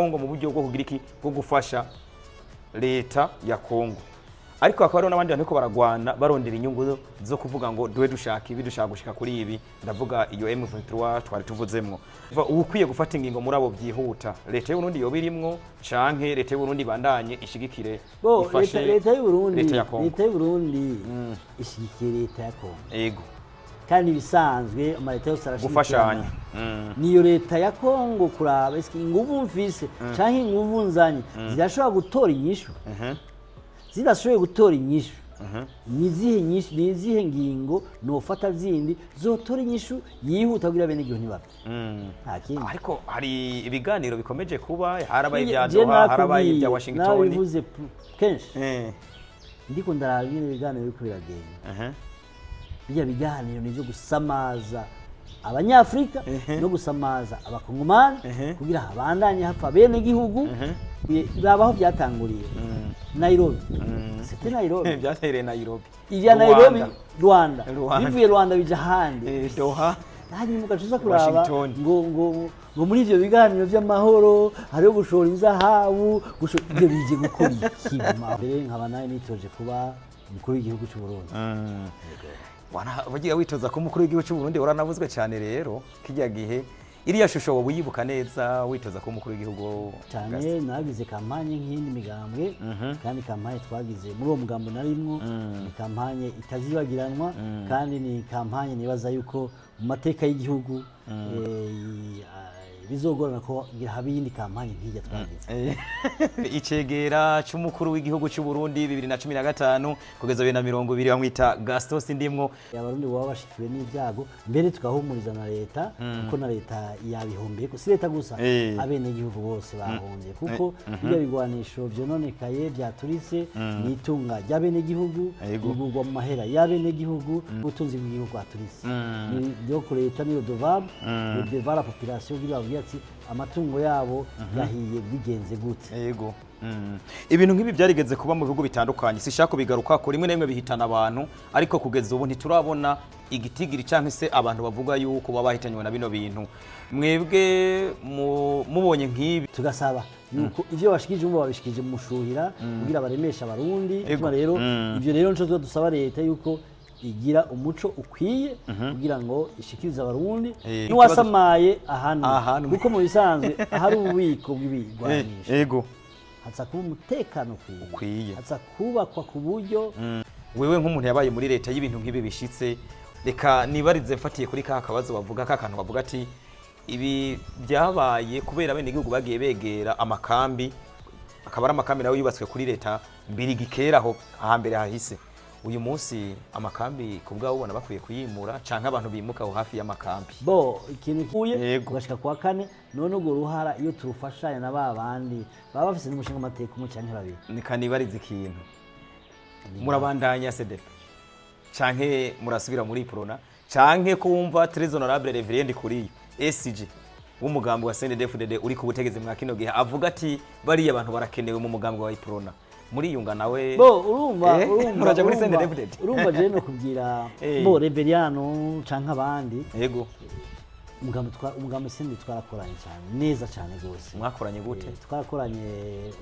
Kongo mu buryo bwo kugira iki, bwo gufasha leta ya Kongo, ariko hakaba hariho n'abandi bantu bariko baragwana barondera inyungu zo kuvuga ngo duhe dushaka ibi, dushaka gushika kuri ibi. Ndavuga iyo M23 twari tuvuzemwo. Uba ukwiye gufata ingingo muri abo byihuta, leta y'u Burundi yoba irimwo, canke leta y'u Burundi ibandanye ishigikire, Bo ifashe leta y'u Burundi, leta ya Kongo. Leta y'u Burundi ishigikiye leta ya Kongo. Kandi ibisanzwe amaleta yose arashigikirana. Gufashanya. Niyo leta ya Kongo kuraba eske inguvu mfise canke inguvu nzanye zirashobora gutora inyishu. Zidashoboye gutora inyishu, ni izihe nyishu, ni izihe ngingo nofata zindi zotora inyishu yihuta kugira bene igihugu ntibapfe? Nta kindi. Ariko hari ibiganiro bikomeje kuba, harabaye ibya Je Doha, harabaye nakubwiye, ibya Washington. Nabivuze kenshi. Ndiko ndaraba ingene ibiganiro biriko biragenda. Birya biganiro ni ivyo gusamaza Abanyafurika no gusamaza Abakongomani kugira habandanye hapfa bene gihugu. Rabaho byatanguriye Nairobi, c'était Nairobi. Byatereye Nairobi. Ivya Rwanda. Nairobi, Rwanda. Rwanda. Bivuye Rwanda bija ahandi. Doha. Hanyuma ugaca uza kuraba Washington. ngo muri ivyo biganiro vy'amahoro hariho gushora inzahabu, ivyo bije gukora iki? Mbere nkaba nawe nitoje kuba umukuru w'igihugu c'u Burundi. Wagiye witoza ko umukuru w'igihugu cy'u Burundi, waranavuzwe cyane rero kijya gihe. Iriya shusho wowe uyibuka neza, witoza ko umukuru w'igihugu? Cyane, nagize campagne nk'iyindi migambwe, kandi campagne twagize muri uwo mugambo narimwo ni campagne itazibagiranwa, kandi ni campagne nibaza yuko mu mateka y'igihugu bizogorana ko ngira habe iyindi campagne nk'ijya twagize. Icegera c'umukuru w'igihugu cy'u Burundi 2015 kugeza 2020, bamwita Gaston Sindimwo. Abarundi baba bashikiwe n'ibyago, mbere tugahumuriza na leta, kuko na leta yabihombeye, ko si leta gusa, abenegihugu bose bahombye, kuko birya bigwanisho vyononekaye vyaturitse ni itunga ry'abenegihugu, bigurwa mu mahera y'abenegihugu, ubutunzi bw'igihugu bwaturitse. Ni byo ku leta, niyo redevable, redevable la population, kugira babwire ati amatungo yabo yahiye bigenze gute. Yego. Ibintu nk'ibi byarigeze kuba mu bihugu bitandukanye, sishaka kubigaruka ko rimwe na rimwe bihitana abantu, ariko kugeza ubu ntiturabona igitigiri cyangwa se abantu bavuga yuko baba bahitanywe na bino bintu. Mwebwe mubonye nk'ibi? Tugasaba yuko ivyo bashikije, umva babishikije mu mushuhira kugira baremeshe Abarundi. Tuma rero ivyo rero nico tuba dusaba leta, yuko igira umuco ukwiye kugira ngo ishikirize Abarundi n'uwasamaye ahanwe. Ahanwe. Kuko mu bisanzwe ahari ububiko bw'ibigwanisho haza kuba umutekano ukwiye, Ukwiye. haza kubakwa ku buryo. Wewe nk'umuntu yabaye muri leta y'ibintu nk'ibi bishitse, reka nibarize mfatiye kuri ka kabazo bavuga, ka kantu bavuga ati ibi byabaye kubera bene igihugu bagiye begera amakambi, akaba ari amakambi nawe yubatswe kuri leta mbirigi kera aho hambere hahise. Uyu munsi amakambi ku bwabo ubona bakwiye kuyimura, canke abantu bimuka aho hafi y'amakambi? Bo ikintu kuye ugashika kuwa kane, none urwo ruhara iyo turufashanya na ba bandi baba bafise n'umushinga amateka umwe canke babiri. Nika nibarize ikintu: murabandanya CDP canke murasubira muri Uprona, canke kumva Très Honorable Reverend Ndikuriyo SG w'umugambi wa CNDD-FDD uri ku butegetsi mwa kino gihe avuga ati bariya abantu barakenewe mu mugambi wa Uprona, muriyunga nawe? Bo urumva, urumva muraja muri CNDD-FDD? Urumva je no kubwira bo Reveriyano canke abandi, umugambi sindi twarakoranye cyane, neza cyane gose. Mwakoranye gute? Twarakoranye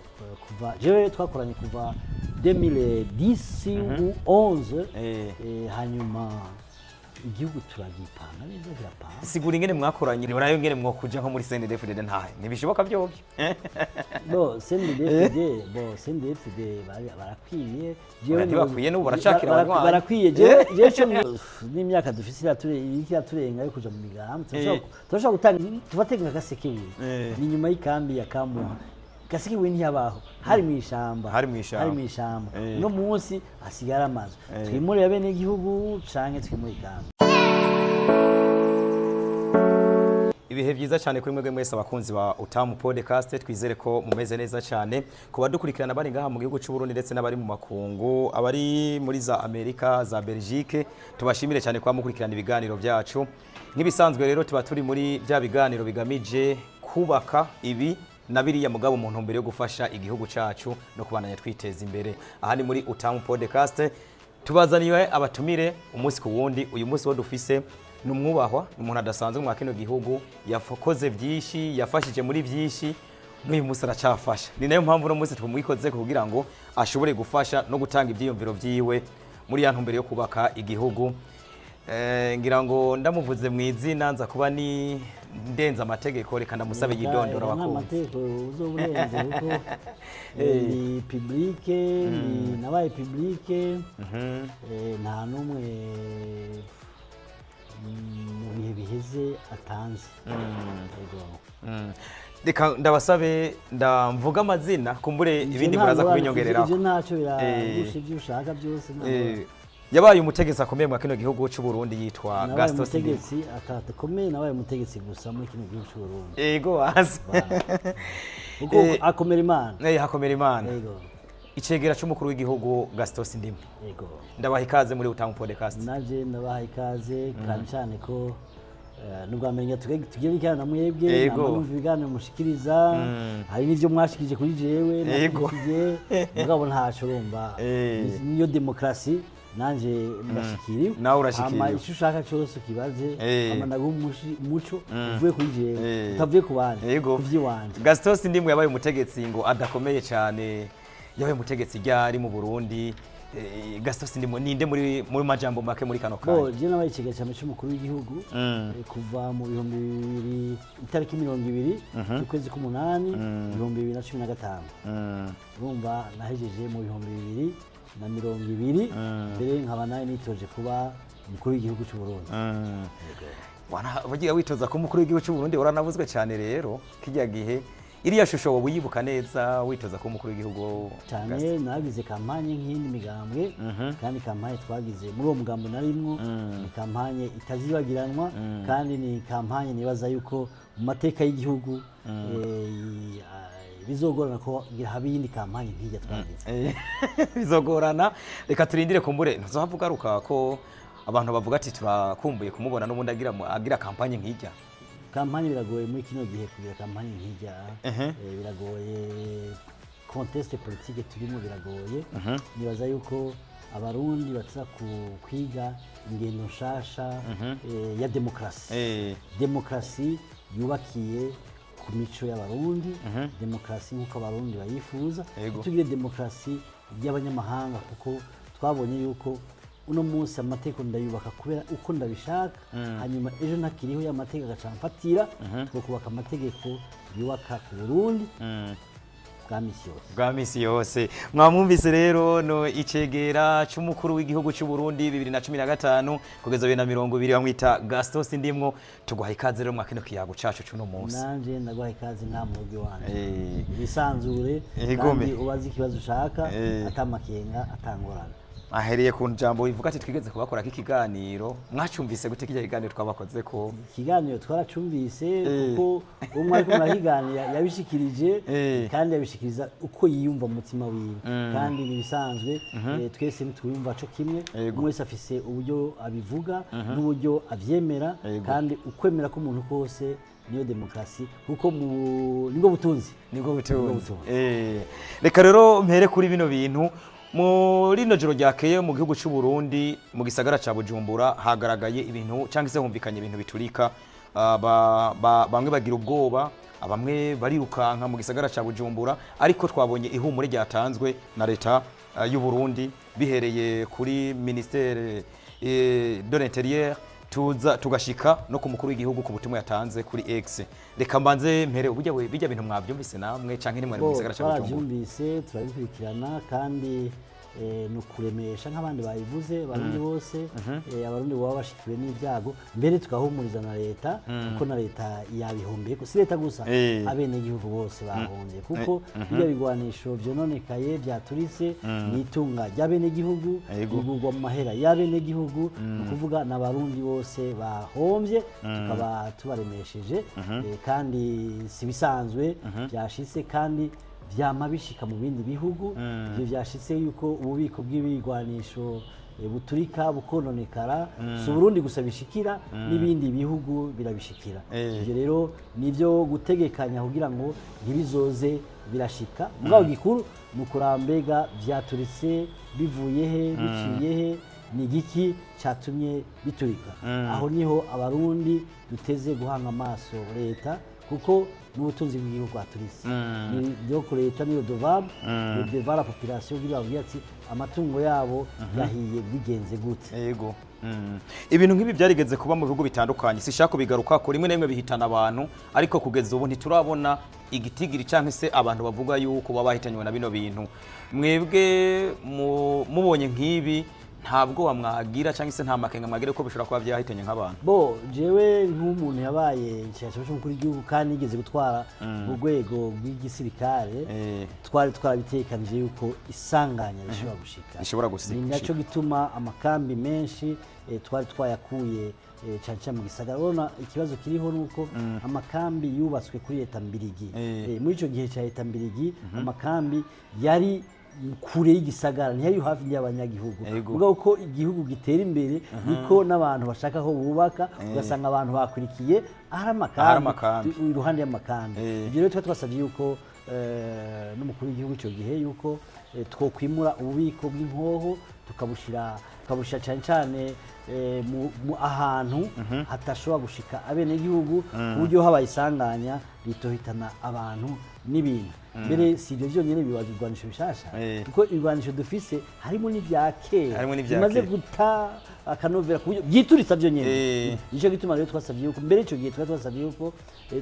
kuva, jewe twakoranye kuva 2010 ou 11. Hanyuma igihugu turagipanga neza, kirapanga. Sigura ingene mwakoranye nayo, ingene mwokuja nko muri CNDD-FDD, ntahe ntibishoboka vyovyo? Bo CNDD-FDD, bo CNDD-FDD barakwiye. Oya, ntibakwiye, n'ubu baracakira abanywanyi. Barakwiye. Jewe cyo n'imyaka dufise iriko iraturenga yo kuja mu migambi, turashobora gutanga, tufate nka Gasekebuye. Ni nyuma y'ikambi ya Kamuha. Gasekebuye ntiyabaho, hari mu ishamba. Hari mw'ishamba. Hari mu ishamba. Uno munsi hasigara amazu. Twimurire abenegihugu canke twimure ikambi? Ibihe byiza cyane kuri mwebwe mwese abakunzi ba Utamu Podcast. Twizere ko mumeze neza cyane, ku badukurikirana bari ngaha mu gihugu cy'u Burundi ndetse n'abari mu makungu, abari muri za Amerika, za Belgique, tubashimire cyane kuba mukurikirana ibiganiro byacu. Nk'ibisanzwe rero tuba turi muri bya biganiro bigamije kubaka ibi na biriya, mugabo mu ntumbero yo gufasha igihugu cyacu no kubandanya twiteza imbere. Aha ni muri Utamu Podcast, tubazaniye abatumire umunsi ku wundi. Uyu munsi wo dufise ni umwubahwa, ni umuntu adasanzwe mwa kino gihugu, yakoze byinshi, yafashije muri byinshi. N'uyu munsi aracafasha. Ni nayo mpamvu uno munsi tumwikoze kugira ngo ashobore gufasha no gutanga ivyiyumviro vyiwe muri ya ntumbero yo kubaka igihugu. Ngira ngo ndamuvuze mu izina nza kuba ni ndenza amategeko, reka ndamusabe yidondora Nta abakunzi. Mategeko uzoba urenze, kuko ni public, ni nabaye public, nta n'umwe mu bihe biheze atanze. Yego. Reka ndabasabe ndamvuga amazina, kumbure ibindi muraza kubinyongereraho. Ivyo ntacyo biragusha, ibyo ushaka byose nta ngorane. Yabaye umutegetsi akomeye mu kino gihugu cy'u Burundi yitwa Nabaye Gaston Sindimwo. umutegetsi atakomeye, nabaye umutegetsi gusa muri kino gihugu cy'u Burundi. Yego, hasi. Kuko akomera Imana. Hakomera Imana. Yego. Icegera c'umukuru w'igihugu Gaston Sindimwo. Yego. Ndabaha ikaze muri Utamu Podcast. Naje ndabaha ikaze, kandi cyane ko nubwa mbere tugiye biganira na mwebwe. Nama numva ibiganiro mushikiriza, hari n'ivyo mwashikirije kuri jewe nakurikiye, mugabo ntaco urumva. Niyo demokarasi, nanje ndashikiriwe. Nawe urashikiriwe. Hama ico ushaka cose ukibaze, hama ndaguha umuco uvuye kuri jewe, utavuye ku bandi, ku vy'iwanje. Gaston Sindimwo yabaye umutegetsi ngo adakomeye cyane. Yabaye umutegetsi ryari mu Burundi? Gaston Sindimwo ninde muri majambo make muri kano Bo kanya? je nabaye icegera ca mbere c'umukuru w'igihugu kuva mu 2000, itariki 20 z'ukwezi k'umunani 2015. Urumva nahejeje mu 2020, mbere nkaba nawe nitoje kuba umukuru w'igihugu cy'u Burundi. Wana bagiye witoza ko umukuru w'igihugu cy'u Burundi, uranavuzwe cyane rero kijya gihe. Iriya shusho wowe uyibuka neza witoza ko umukuru w'igihugu? Cyane, nagize campagne nk'iyindi migambwe, kandi campagne twagize muri uwo mugambo narimwo ni campagne itazibagiranwa, kandi ni campagne nibaza yuko mu mateka y'igihugu bizogorana ko haba iyindi campagne nk'ijya twagize. Bizogorana, reka turindire, kumbure ntuzohava ugaruka ko abantu bavuga ati turakumbuye kumubona n'ubundi agira campagne nk'ijya. Campagne biragoye muri kino gihe kugira campagne nk'ijya. Biragoye, contexte politique turimo biragoye. Nibaza yuko Abarundi baza kwiga ingendo nshasha ya demokarasi, demokarasi yubakiye ku mico y'Abarundi, demokarasi nk'uko Abarundi bayifuza. Tugire demokarasi y'abanyamahanga, kuko twabonye yuko uno munsi amategeko ndayubaka kubera uko ndabishaka, hanyuma ejo ntakiriho ya mategeko agaca mfatira. Twokubaka amategeko yubaka ku Burundi bwa misi yose. Bwa misi yose. Mwamwumvise rero, no icegera c'umukuru w'igihugu cy'u Burundi 2015 kugeza 2020, bamwita Gaston Sindimwo. Tuguha ikaze rero mwa kino kiyago cacu c'uno munsi. Nanje ndaguha ikaze nta mugi wanje. Wisanzure Igome. kandi ubaze ikibazo ushaka atamakenga, atangorana. Ahereye ku jambo ivuga ati twigeze kubakorako ikiganiro. Mwacumvise gute kijya kiganiro twabakoze ko? Ikiganiro twaracumvise, kuko umwe ariko murakiganira yabishikirije, kandi yabishikiriza uko yiyumva mu mutima wiwe, kandi ni ibisanzwe, twese ntitwiyumva co kimwe. Umwe wese afise uburyo abivuga n'uburyo avyemera, kandi ukwemera k'umuntu kose niyo demokarasi, kuko nibwo butunzi. Nibwo butunzi. Nibwo butunzi. Reka rero mpere kuri bino bintu. Muri rino joro ryakeye mu gihugu cy'u Burundi, mu gisagara ca Bujumbura, hagaragaye ibintu cyangwa se humvikanye ibintu biturika. Bamwe bagira ubwoba, bamwe barirukanka mu gisagara ca Bujumbura, ariko twabonye ihumure ryatanzwe na leta y'u Burundi, bihereye kuri ministère de l'Intérieur, tuza tugashika no ku mukuru w'igihugu ku butumwa yatanze kuri X. Reka mbanze mpere uburyo bijya bintu mwabyumvise namwe canke nimwari mu Bo, gisagara ca Bujumbura? Twarabyumvise, turabikurikirana, kandi ni ukuremesha nk'abandi babivuze Abarundi bose, Abarundi baba bashikiwe n'ibyago, mbere tugahumuriza na leta, kuko na leta yabihombeye, si leta gusa, abenegihugu bose bahombye, kuko bijya bigwanisho vyononekaye byaturitse ni itunga ry'abenegihugu, bigurwa mu mahera y'abenegihugu. Ni ukuvuga n'Abarundi bose bahombye, tukaba tubaremesheje. Kandi si bisanzwe byashitse, kandi vyama bishika mu bindi bihugu. Ivyo vyashitse yuko ububiko bw'ibigwanisho buturika bukononekara, si Uburundi gusa bishikira, n'ibindi bihugu birabishikira. Ivyo rero nivyo gutegekanya kugira ngo ntibizoze birashika. Mugabo gikuru ni ukuraba mbega vyaturitse bivuye he, biciye he, ni igiki catumye biturika. Aho niho Abarundi duteze guhanga amaso leta. Kuko n'ubutunzi bw'igihugu bwaturitse, ni byo ku leta, niyo redevable devant la population, kugira babwire ati amatungo yabo yahiye bigenze gute. Yego. Ibintu nk'ibi byarigeze kuba mu bihugu bitandukanye, sishaka kubigaruka ko, rimwe na rimwe bihitana abantu, ariko kugeza ubu ntiturabona igitigiri cyangwa se abantu bavuga yuko baba bahitanywe na bino bintu. Mwebwe mubonye nk'ibi, nta bwoba mwagira cyangwa se nta makenga mwagira ko bishobora kuba byahitanye nk'abantu? Bo jewe nk'umuntu yabaye icegera cy'umukuru w'igihugu kandi yigeze gutwara mu rwego rw'igisirikare, twari twarabitekanije yuko isanganya rishobora gushika. Rishobora Ni nacyo gituma amakambi menshi twari twayakuye cyane cyane mu gisagara. Urabona ikibazo kiriho ni uko amakambi yubatswe kuri leta mbirigi. Muri icyo gihe cya leta mbirigi, amakambi yari kure y'igisagara, ntiyari hafi y'abanyagihugu. Mugabo uko igihugu gitera imbere, niko n'abantu bashaka aho bubaka, ugasanga abantu bakurikiye ahari Ahari amakambi, amakambi. Iruhande y'amakambi. Ibyo rero tuba twasabye yuko n'umukuru w'igihugu icyo gihe yuko twokwimura ububiko bw'inkoho, tukabushira cyane cyane mu ahantu hatashobora gushika abenegihugu, ku buryo habaye isanganya ritohitana abantu n'ibintu. Mbere si ibyo byonyine, bibaza ibigwanisho bishasha, kuko ibigwanisho dufise harimo n'ibya kera Harimo n'ivya bimaze kera. guta akanovera, ku buryo byituritsa byonyine. Nicyo gituma rero twasabye yuko mbere icyo gihe twari twasabye yuko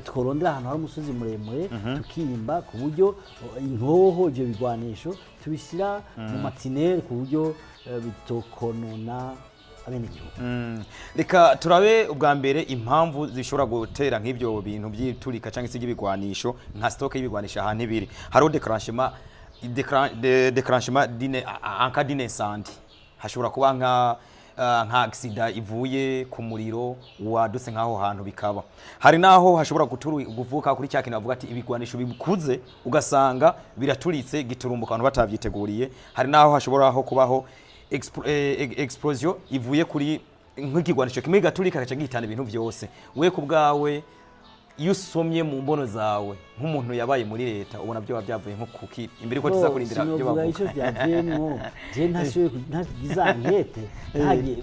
tworondera ahantu hari umusozi muremure, tukimba ku buryo inkoho, ibyo bigwanisho tubishyira mu ma tunnels, ku buryo bitokonona abenegihugu. Reka turabe ubwa mbere impamvu zishobora gutera nk'ibyo bintu by'iturika cyangwa se by'ibigwanisho, nka stock y'ibigwanisho ahantu ibiri. Hariho déclenchement en cas d'une incendie, hashobora kuba nka accident ivuye ku muriro wadutse nk'aho hantu bikaba. Hari naho hashobora kuvuka kuri cya kintu bavuga ati ibigwanisho bikuze, ugasanga biraturitse giturumbuka abantu batavyiteguriye. Hari naho hashobora ho kubaho explosion ivuye kuri nk'ikigwanisho kimwe gaturika gaca gihitana ibintu byose. We ku bwawe, iyo usomye mu mbono zawe nk'umuntu yabaye muri leta, ubona byo byavuye nko kuki, imbere ko tuza kurindira ibyo Sinovuga bavuga? Icyo byavuyemwo, je ntashoboye ntagize enquête,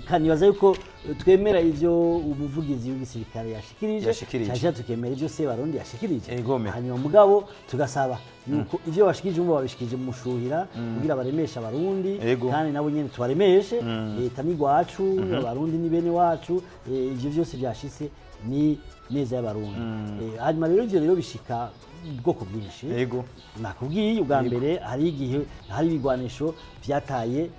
kandi nibaza yuko twemera ivyo umuvugizi w'igisirikare yashikirije, Yashikirije. cyane cyane tukemera ivyo Sebarundi yashikirije. Egome. Hanyuma mugabo tugasaba yuko ivyo bashikirije, umva babishikirije mu mushuhira kugira baremeshe Abarundi, kandi nabo nyene tubaremeshe. Leta ni gwacu, Abarundi ni bene wacu. Ivyo vyose byashitse ni neza y'Abarundi. Hanyuma rero ivyo rero bishika ubwoko bwinshi. Nakubwiye ubwa mbere, hari igihe hari ibigwanisho vyataye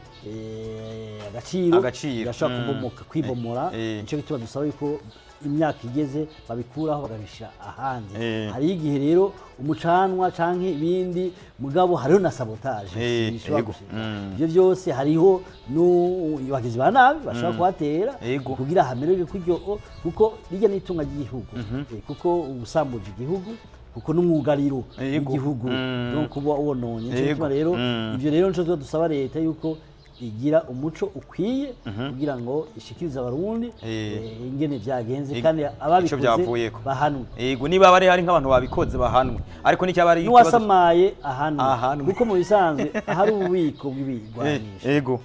agaciro, Agaciro. birashobora kubomoka, kwibomora. Nico gituma dusaba yuko imyaka igeze babikuraho bakabishira ahandi. Hari igihe rero umucanwa canke ibindi, mugabo hariho na sabotage bishobora gushika. Ivyo byose, hariho n'abagizi ba nabi bashobora kuhatera kugira hamererwe kuryo, kuko rirya n'itunga ry'igihugu. Kuko ubusambuje igihugu, kuko n'umwugariro w'igihugu, donc uba wononye. Nico gituma rero ivyo rero nico tuba dusaba leta yuko igira umuco ukwiye kugira ngo ishikirize Abarundi ingene vyagenze, kandi Ico ababikoze vyavuyeko. bahanwe. Yego, niba bari hari nk'abantu babikoze bahanwe, ariko n'icyaba ari ikibazo- N'uwasamaye ahanwe. Ahanwe. Kuko mu bisanzwe ahari ububiko bw'ibigwanisho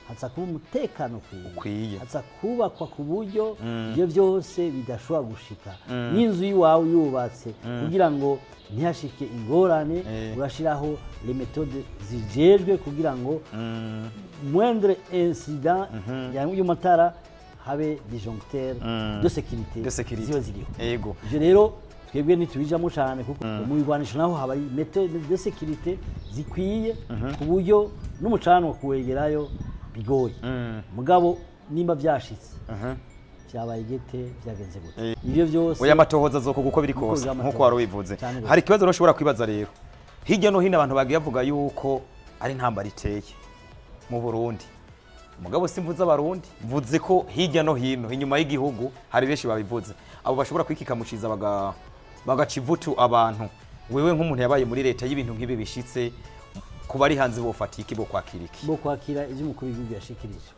haza kuba umutekano ukwiye, Ukwiye. haza kubakwa ku buryo ibyo byose bidashobora gushika. N'inzu y'iwawe yubatse kugira ngo ntihashike ingorane, urashiraho les méthodes zijejwe kugira ngo moindre incident y'amatara habe disjoncteur de sécurité De sécurité. ziba ziriho. Ivyo rero twebwe ntitubijamo cyane, kuko mu bigwanisho naho haba ari méthode de sécurité zikwiye, ku buryo n'umucanwa kuwegerayo bigoye. Mugabo nimba vyashitse, vyabaye gete, vyagenze gute, ivyo byose Oya, amatohoza azokorwa uko biri Uko kose, biri. nkuko wari ubivuze. Cyane gose. Hari ikibazo rero ushobora kwibaza rero, hirya no hino abantu bagiye bavuga yuko ari intambara iteye mu Burundi. Mugabo simvuze Abarundi, mvuze ko hirya no hino inyuma y'igihugu hari benshi babivuze, abo bashobora kwikikamuciza bagaca ivutu abantu. Wewe nk'umuntu yabaye muri leta, y'ibintu nk'ibi bishitse ku bari hanze, bofata iki, bo kwakira iki? Bo kwakira ivyo umukuru w'igihugu yashikirije,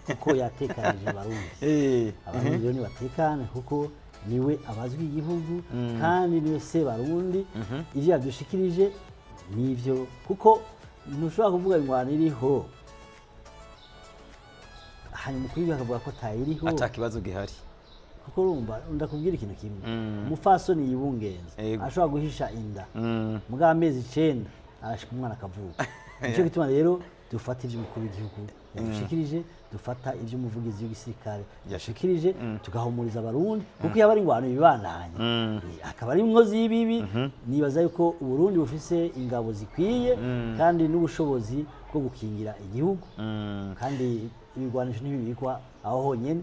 kuko yatekanije Abarundi. Abarundi rero nibatekane, kuko niwe abazwi igihugu kandi niwe se Barundi. Ivyo yadushikirije nivyo, kuko ntushobora kuvuga ingwano iriho, hanyuma umukuru w'igihugu akavuga ko atayiriho, Ata kibazo gihari. Kuko urumva, ndakubwira ikintu kimwe: umupfasoni yibungenze ashobora guhisha inda, mugabo amezi 9 arashika umwana akavuka. Nicyo gituma rero dufata ibyo umukuru w'igihugu yadushikirije, dufata ibyo umuvugizi w'igisirikare yashikirije, tugahumuriza Abarundi, kuko iyo aba ari ingwano ibibandanye, akaba ari inkozi y'ibibi, nibaza yuko Uburundi bufise ingabo zikwiye kandi n'ubushobozi bwo gukingira igihugu, kandi ibigwanisho ntibibikwa aho honyene.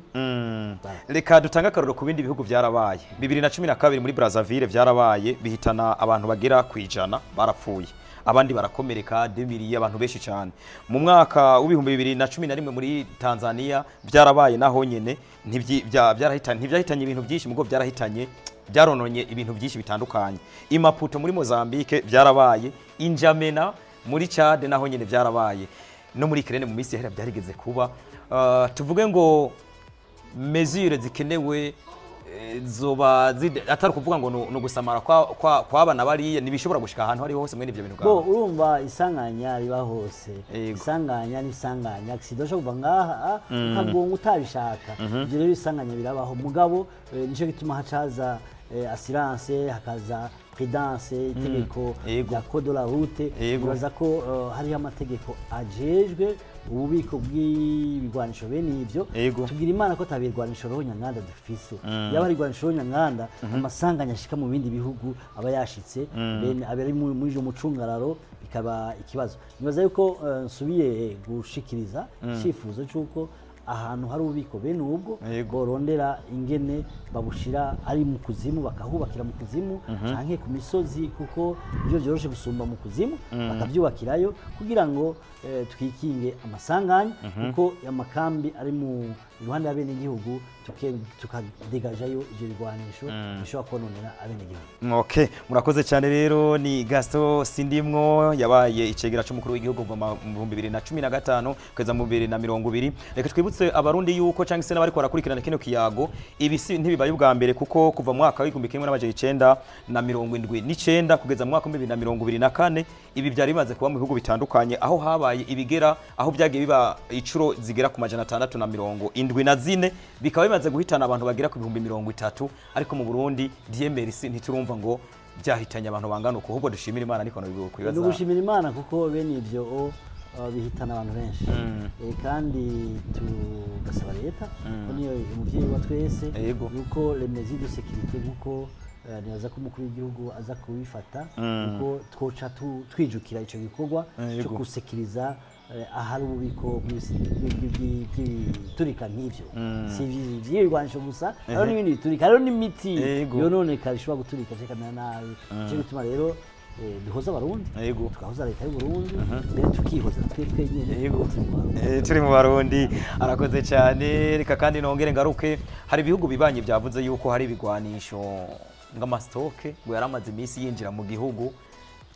Reka dutange akarorero ku bindi bihugu byarabaye. 2012 muri Brazzaville byarabaye, bihitana abantu bagera ku 100, barapfuye, abandi barakomereka, demiriye abantu benshi cyane. Mu mwaka w'2011 muri Tanzania byarabaye, naho nyene ntibyahitanye ibintu byinshi, mugo byarahitanye, byarononye ibintu byinshi bitandukanye. I Maputo muri Mozambique byarabaye, i N'Djamena muri Chad naho nyene byarabaye, no muri Ukraine mu minsi yahera byarigeze kuba. Tuvuge ngo mesure zikenewe zoba atari ukuvuga ngo ni ugusamara kwaba na bariya, ntibishobora gushika ahantu hariho hose mwene ivyo bintu? Bo, urumva, isanganya riba hose. Isanganya ni isanganya, accident ushobora kuva ngaha ukagonga utabishaka. Ibyo rero isanganya birabaho, mugabo nico gituma hacaza assurance, hakaza prudence, itegeko rya code de la route. Nibaza ko hariho amategeko ajejwe ububiko bw'ibigwanisho bene ivyo. Tugira Imana ko atabigwanisho ruhonyanganda dufise. Yaba ari igwanisho ruhonyanganda, amasanganya ashika mu bindi bihugu aba yashitse, bene abari muri iyo mucungararo bikaba ikibazo. Nibaza yuko nsubiye gushikiriza icyifuzo cy'uko ahantu hari ububiko bene ubwo borondera ingene babushira ari mu kuzimu, bakahubakira mu kuzimu canke ku misozi, kuko ibyo byoroshe gusumba mu kuzimu, bakabyubakirayo kugira ngo twikinge amasanganya, kuko amakambi ari mu iruhande y'abenegihugu, tukadegajayo ivyo bigwanisho bishobora kononera abenegihugu. Okay, murakoze cyane. Rero ni Gaston Sindimwo, yabaye icegera c'umukuru w'igihugu kuva mu 2015 kugeza mu 2020. Reka twibutse Abarundi yuko, cyangwa se n'abariko barakurikirana kino kiyago, ibi si ntibibaye ubwa mbere, kuko kuva mu mwaka w'1979 kugeza mu mwaka w'2024 ibi byari bimaze kuba mu bihugu bitandukanye, aho habaye ibigera, aho byagiye biba icuro zigera ku 674, bikaba bimaze guhitana abantu bagera ku 30,000. Ariko mu Burundi, Dieu merci, ntiturumva ngo byahitanye abantu bangana uko. Ahubwo dushimira Imana, niko Ni kwibaza. ugushimira Imana, kuko bene ivyo bihitana abantu benshi. Kandi tugasaba leta, ko niyo umuvyeyi wa twese, yuko les mesures de sécurité, nkuko nibaza ko umukuru w'igihugu aza kubifata, kuko twoca twijukira ico gikorwa cyo gusekiriza ahari ububiko bw'ibiturika nk'ivyo. Si ivy'ibigwanisho gusa, hariho n'ibindi biturika, hariho n'imiti yononekara ishobora guturika ikamera nabi. Nico gituma rero duhoza Abarundi, tugahoza leta y'u Burundi, mbere tukihoza twe twenyene turi mu Barundi. Turi mu Barundi. Arakoze cyane. Reka kandi nongere ngaruke, hari ibihugu bibanye byavuze yuko hari ibigwanisho ng'ama stock ngo yaramaze iminsi yinjira mu gihugu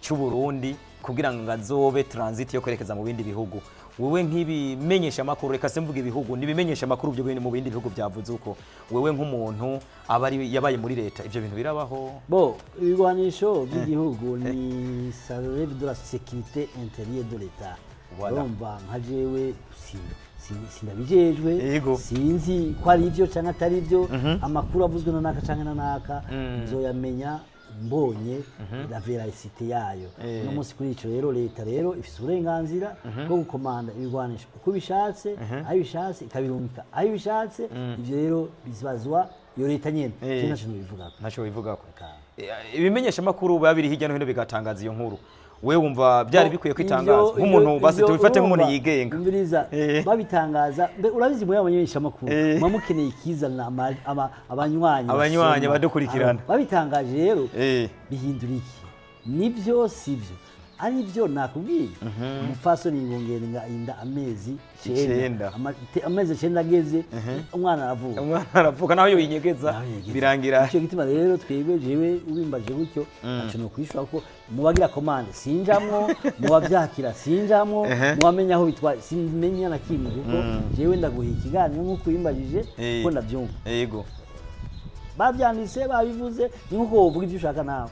cy'u Burundi kugira ngo azobe transit yo kwerekeza mu bindi bihugu. Wewe nk'ibimenyesha makuru, reka se mvuga ibihugu, nibimenyesha makuru byo mu bindi bihugu byavuze uko, wewe nk'umuntu aba ari yabaye muri leta, ivyo bintu birabaho? Bo, ibigwanisho by'igihugu ni ça relève de la sécurité intérieure de l'État. Urumva, nka jewe sindabijejwe. Sinzi ko ari ibyo cyangwa atari ibyo. Amakuru avuzwe na naka cyangwa na naka, nzoyamenya mbonye la véracité yayo. Uno munsi kuri ico rero, leta rero ifise uburenganzira bwo gukomanda ibigwanisho uko ibishatse, aho ibishatse, ikabirungika aho ibishatse. Ivyo rero bizibazwa iyo leta nyene. Je ntaco nobivugako. Ntacyo bivugako. Eka. Ibimenyesha makuru biba biri hirya no hino bigatangaza iyo nkuru, we wumva byari bikwiye kwitangazwa nk'umuntu, basi tubifate nk'umuntu urumva, yigenga? Umviriza, babitangaza, urabizi muri abamenyeshamakuru muba mukeneye ikizana abanywanyi Abanywanyi basoma. badukurikirana. Babitangaje rero bihindura iki? Nibyo, sibyo? Ari byo nakubwiye, umupfasoni yibungenga inda amezi 9. 9. Amezi 9 ageze, umwana aravuka. Umwana aravuka, naho yoyinyegeza Naho yinyegeza. birangira. Nico gituma rero twebwe, jewe ubimbaje gutyo, ntaco nokwishura, kuko mu bagira commande sinjamwo, mu bavyakira sinjamwo, mu bamenya aho bitwa simenya na kimwe, kuko jewe ndaguha ikiganiro nk'uko ubimbajije, kuko ndavyumva. Bavyanditse, babivuze, ni nkuko wovuga ivyo ushaka nawe,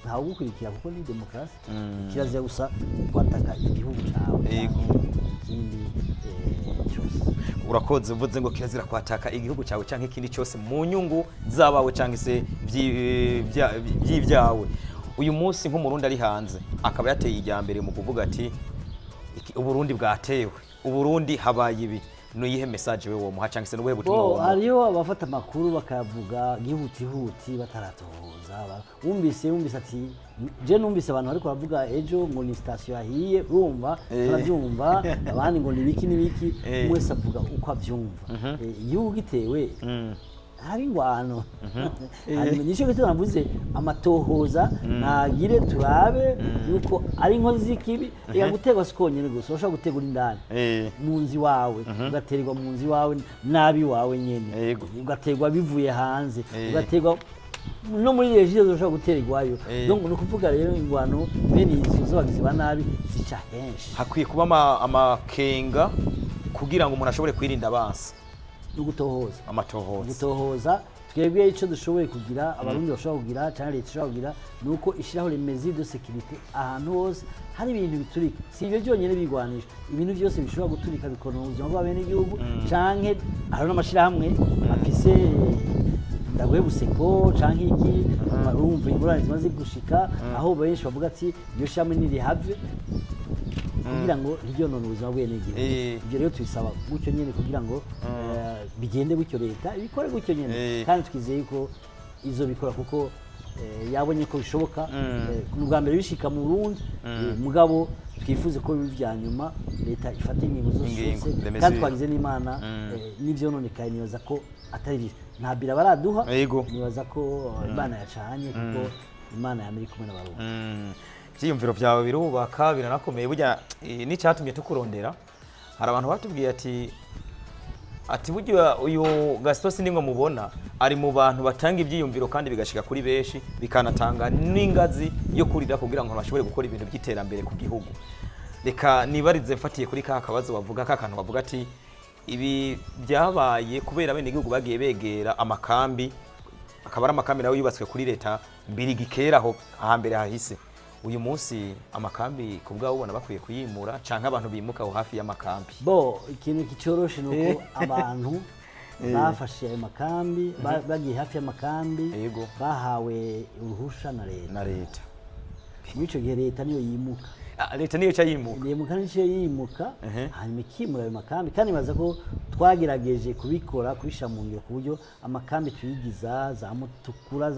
ntawe ugukurikira, kuko ni demokarasi. Kirazira gusa kwataka igihugu cawe Yego. canke ikindi cyose. Urakoze. Uvuze ngo kirazira kwataka igihugu cyawe cyangwa ikindi cyose mu nyungu z'abawe cyangwa se by'ibyawe. Uyu munsi nk'Umurundi ari hanze akaba yateye ijya mbere mu kuvuga ati: "Uburundi bwatewe, Uburundi habaye ibi", nuyihe message we womuha cyangwa se nubuhe butumwa Bo, womuha? Hariho abafata amakuru bakayavuga gihutihuti bataratohoza. Wumvise ati je numvise abantu bariko baravuga ejo ngo ni station yahiye, urumva, turabyumva, abandi ngo ni ibiki n'ibiki. Umwe wese avuga uko avyumva. Igihugu gitewe, hari ingwano. Hanyuma nico gituma navuze amatohoza ntagire, turabe yuko ari inkozi z'ikibi. Reka, guterwa si konyene gusa, urashobora guterwa uri indani mu nzu iwawe, ugaterwa mu nzu iwawe nabi wawe nyene, ugaterwa bivuye hanze, ugaterwa no muri regiyo ushobora guterwayo. Donc ni ukuvuga rero ingwano bene izo z'abagizi ba nabi zica henshi. Hakwiye kuba amakenga kugira ngo umuntu ashobore kwirinda abansi. No gutohoza. Amatohoza. Gutohoza. Twebwe icyo dushoboye kugira, Abarundi bashobora kugira cyangwa leta ishobora kugira, ni uko ishyiraho les mesures de sécurité ahantu hose hari ibintu biturika. Si ibyo byonyine bigwanisha, ibintu byose bishobora guturika bikonona ubuzima bw'abenegihugu, canke hariho n'amashyirahamwe afise ndaguhe buseko canke iki, urumva ingorane zimaze gushika aho benshi bavuga ati iryo shyirahamwe nirihave kugira ngo ntiryonone ubuzima bw'abenegihugu. Ibyo rero tubisaba gutyo nyine kugira ngo bigende gutyo, leta ibikore gutyo nyine. Kandi twizeye ko izo bikora kuko yabonye ko bishoboka. Ni ubwa mbere bishika mu Burundi, mugabo twifuze ko biba ibya nyuma, leta ifata ingingo zose Ingingo, zose. les mesures. Kandi twagize n'Imana, n'ivyononekaye nibaza ko atari byiza, nta bira baraduha. Nibaza ko Imana yacanye, kuko Imana yama iri kumwe n'Abarundi. Ibyiyumviro byawe birubaka, biranakomeye. Burya n'icyatumye tukurondera, hari abantu batubwiye ati burya uyu Gaston nimwe mubona ari mu bantu batanga ibyiyumviro kandi bigashika kuri benshi, bikanatanga n'ingazi yo kurira kugira ngo bashobore gukora ibintu by'iterambere ku gihugu. Reka nibarize mfatiye kuri ka kabazo bavuga, ka kantu bavuga ati ibi byabaye kubera abenegihugu bagiye begera amakambi, akaba ari amakambi nayo yubatswe kuri leta mbirigi kera aho hambere hahise. Uyu munsi amakambi ku bwabo ubona bakwiye kuyimura, canke abantu bimuka aho hafi y'amakambi? Bo, ikintu kicoroshe ni uko abantu bafashe ayo makambi, bagiye hafi y'amakambi, bahawe uruhusha na leta. Na leta. Muri ico gihe leta niyo yimuka. Ah, leta niyo ca yimuka. Yimuka, nico yimuka, hanyuma ikimura ayo makambi. Kandi baza ko twagerageje kubikora, kubishyira mu ngiro, ku buryo amakambi tuyigiza za Mutukura,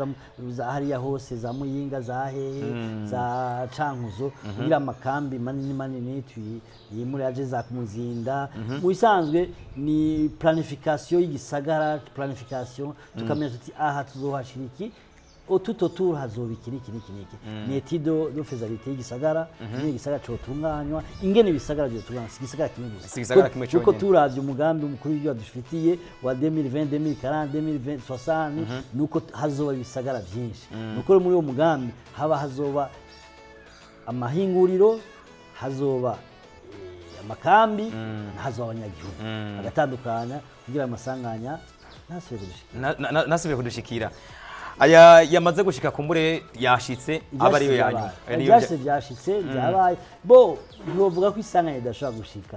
za hariya hose, za Muyinga, za hehe, za Cankuzo, kugira amakambi manini manini tuyimure aje za Muzinda. Mu bisanzwe ni planification y'igisagara, planification, tukamenya tuti aha tuzohashira iki, tout autour hazoba iki n'iki n'iki n'iki. Ni étude de faisabilité y'igisagara, ingene igisagara cotunganywa, ingene ibisagara vyotunganywa, si igisagara kimwe gusa. Si igisagara kimwe Kuko conyene. turavye umugambi umukuru w'igihugu adufitiye wa 2020, 2040, 2020, 60, nuko hazoba ibisagara vyinshi. Nuko rero muri uwo mugambi haba hazoba amahinguriro, hazoba amakambi, hazoba abanyagihugu, agatandukanya kugira amasanganya ntasubire gushika. Nasubiye kudushikira. Aya yamaze gushika, kumbure yashitse, aba ariyo yanyu. Aya niyo. Ibyashitse byashitse, byabaye. Bo ntibavuga ko isanganya ridashobora gushika.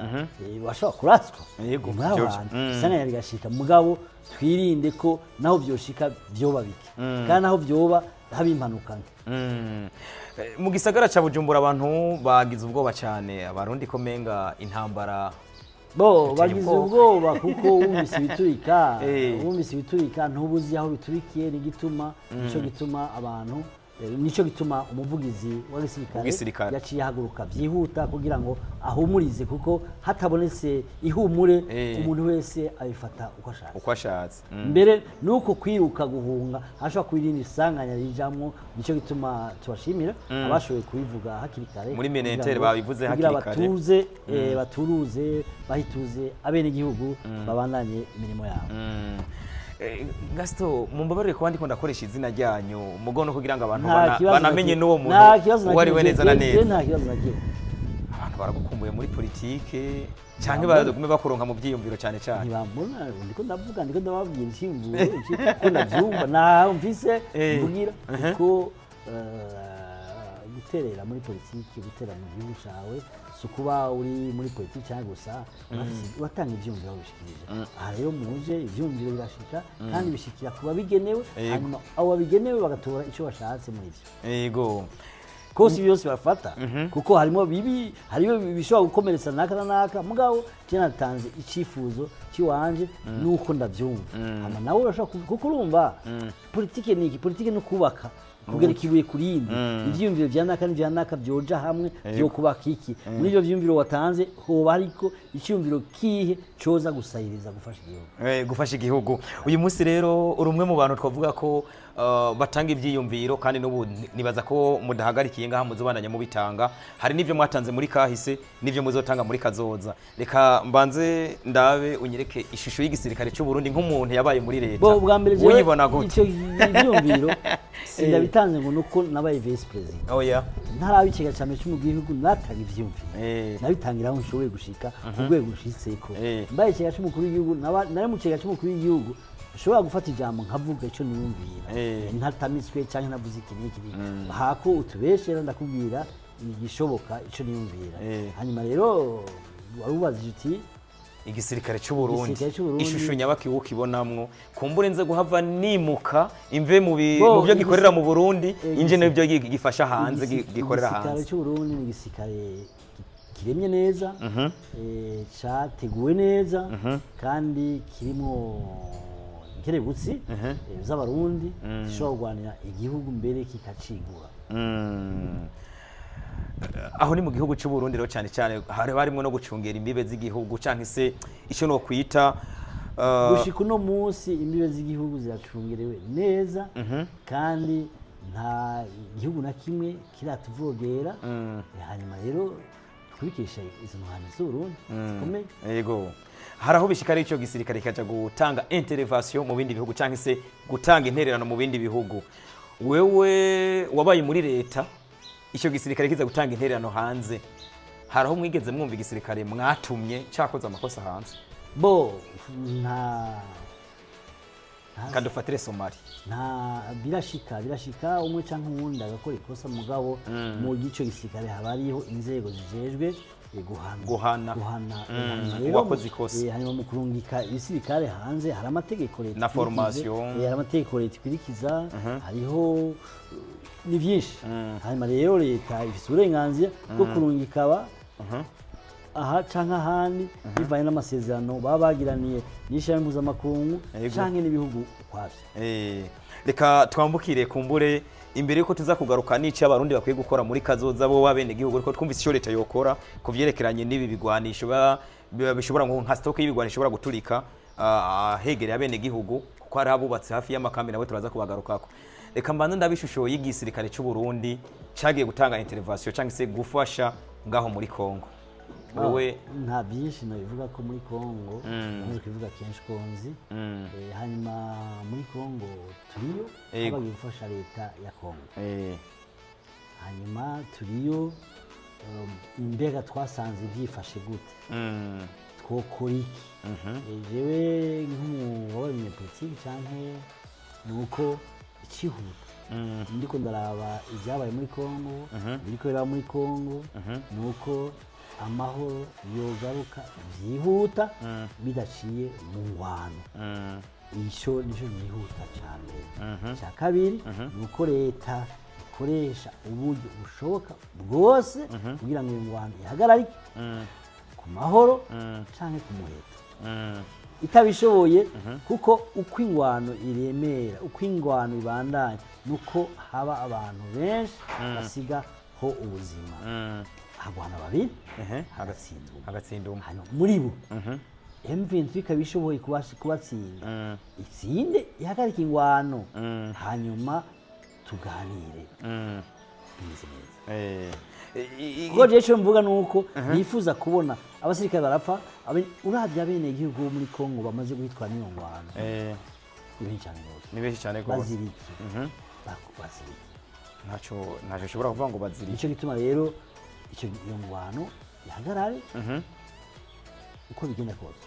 Bashobora kuraswa muri abo bantu, isanganya rigashika, mugabo twirinde ko naho vyoshika vyoba bike, kandi naho vyoba haba impanuka nke. Mu gisagara ca Bujumbura abantu bagize ubwoba cyane, Abarundi ko menga intambara Bo, biteye bagize ubwoba. Ubwoba kuko wumvise ibiturika, wumvise ibiturika ntubuzi aho biturikiye n'igituma. Nico gituma abantu, nico gituma umuvugizi wa gisirikare W'igisirikare. yaciye ahaguruka byihuta kugira ngo ahumurize, kuko hatabonetse ihumure, umuntu wese abifata uko ashatse. Uko ashatse. Mbere nuko kwiruka guhunga hashobora kuba isanganya rijamwo. Nico gituma tubashimira abashoboye kubivuga hakiri kare, Muri kugira Mininter babivuze kugira hakiri kare. batuze, baturuze, bahituze abenegihugu, babandanye imirimo yabo. Gaston, mumbabarire kuba ndiko ndakoresha izina ryanyu mugono kugira ngo abantu Nta kibazo na banamenye kimwe. n'uwo muntu Nta kibazo na uwo ari we kimwe. neza na Je neza. nta kibazo na kimwe. Abantu baragukumbuye muri politike. Canke bagume bakuronka mu byiyumviro cyane cyane? Ntibambona, ndiko ndavuga, ndiko ndababwira icyiyumviro ko ndabyumva, naho mvise mvugira kuko guterera muri politiki, gutera mu gihugu cawe, si ukuba uri muri politiki cyangwa gusa uratanga ivyumviro wabishikirije. Aha rero muje ivyumviro birashika kandi bishikira ku babigenewe, hanyuma abo babigenewe bagatora ico bashatse muri ivyo. Kose byose bafata, kuko harimo bibi, harimo bishobora gukomeretsa naka na naka, mugabo je natanze icifuzo ciwanje nuko ndavyumva. Hama nawe urashobora kuko urumva politike ni iki? Politike ni kubaka, kugera ikibuye ku rindi. Ivyiyumviro vya naka n'ivya naka vyoja hamwe vyo kubaka iki? Muri ivyo vyiyumviro watanze hoba hariko iciyumviro kihe coza gusahiriza gufasha igihugu? Gufasha igihugu. Uyu munsi rero uri umwe mu bantu twavuga ko batanga ibyiyumviro, kandi n'ubu nibaza ko mudahagarikiye ngaha, muzobandanya mubitanga. Hari n'ibyo mwatanze muri kahise n'ibyo muzotanga muri kazoza. Reka mbanze ndabe unyereke ishusho y'igisirikare cy'u Burundi nk'umuntu yabaye muri leta. Bo bwa mbere jewe Uyibona gute? icyo ivyumviro sindabitanze ngo nuko nabaye vice president. Oya. Ntaraba ikigega cya mbere cy'umukuru natanga ivyumviro, nabitangira aho nshoboye gushika ku rwego nshitseko. Mbaye ikigega cy'umukuru w'igihugu, nari mu kigega cy'umukuru w'igihugu, nshobora gufata ijambo nkavuga icyo niyumvira ntatamitswe cyangwa ntavuze iki n'iki n'iki. Hako utubeshera, ndakubwira igishoboka, icyo niyumvira. Hanyuma rero wari ubajije uti Igisirikare cy'u Burundi, Igisirikare c'u Burundi. ishusho nyabaki ukibonamwo? Kumbure nze guhava nimuka imve mu Bo, mu byo gikorera mu Burundi, inje n'ibyo gifasha hanze, gikorera Igisirikare hanze. cy'u Burundi ni igisirikare kiremye neza, categuwe neza kandi kirimo inkerebutsi z'Abarundi zishobora kurwanira igihugu mbere kikacigura. Aho ni mu gihugu cy'u Burundi rero, cyane cyane hari harimo no gucungera imbibe z'igihugu canke se icyo no kwita Gushika uno munsi imbibe z'igihugu ziracungerewe neza kandi nta gihugu na kimwe kiratuvogera. Hanyuma rero twibikisha izo ntwari z'Uburundi zikomeye. Yego, hari aho bishika ari icyo gisirikare kikaja gutanga intervention mu bindi bihugu canke se gutanga intererano mu bindi bihugu. Wewe wabaye muri leta, icyo gisirikare kiza gutanga intererano hanze, hari aho mwigeze mwumva igisirikare mwatumye cyakoze amakosa hanze? Bo nta Kadufatire Somali. Nta, birashika umwe canke uwundi agakora ikosa, mugabo mu gico gisirikare haba hariho inzego zijejwe guhana. Guhana. Guhana. Hanyuma rero Uwakoze ikosa. Hanyuma mu kurungika ibisirikare hanze hari amategeko leta Na ikurikiza. formation. Hari amategeko leta ikurikiza, hariho ni byinshi. Hanyuma rero leta ifise uburenganzira bwo kurungika aba aha canke ahandi bivanye n'amasezerano baba bagiraniye n'ishirahamwe mpuzamakungu canke n'ibihugu ukwavyo. Reka twambukire kumbure imbere yuko tuza kugaruka n'icyo Abarundi bakwiye gukora muri kazoza bo babene gihugu, ariko twumvise icyo leta yokora ku vyerekeranye n'ibi bigwanisho biba bishobora nka stock y'ibigwanisho ishobora guturika hegereye abene gihugu, kuko hari abubatse hafi y'amakambi, nabo turaza kubagarukako. Reka mbanze ndabe ishusho y'igisirikare cy'u Burundi cagiye gutanga intervention cyangwa se gufasha ngaho muri Kongo. Wewe Nta byinshi nabivuga ko muri Kongo namaze kubivuga kenshi ko nzi. Hanyuma muri Kongo turiyo bagiye gufasha leta ya Kongo. Hanyuma turiyo, imbega twasanze byifashe gute? Twokora iki? Jewe nk'umu umunyapolitiki canke ni uko icihuta ndiko ndaraba ibyabaye muri Kongo, ibiriko biraba muri Kongo, ni uko amahoro yogaruka byihuta bidaciye mu ngwano. Ico nico nihuta ca mbere. Icya kabiri ni uko leta ikoresha uburyo bushoboka bwose kugira ngo iyo ngwano ihagararike ku mahoro canke ku muheto. Itabishoboye, kuko uko ingwano iremera, uko ingwano ibandanya, nuko haba abantu benshi basigaho ubuzima. Hagwana babiri, hagatsinda umwe. Hagatsinda umwe. Hanyuma muri bo M23 ikaba ishoboye kubatsinda, itsinde, ihagarike ingwano, hanyuma tuganire bimeze neza. Kuko jewe ico mvuga nuko nifuza kubona abasirikare barapfa, uravye abenegihugu bo muri Kongo bamaze guhitwa n'iyo ngwano, ni benshi cane gose. Ni benshi cyane rwose. Bazira iki? Bazira iki? Ntacyo ushobora kuvuga ngo bazira. Nico gituma rero iyo ngwano ihagarare. Uko bigenda kose,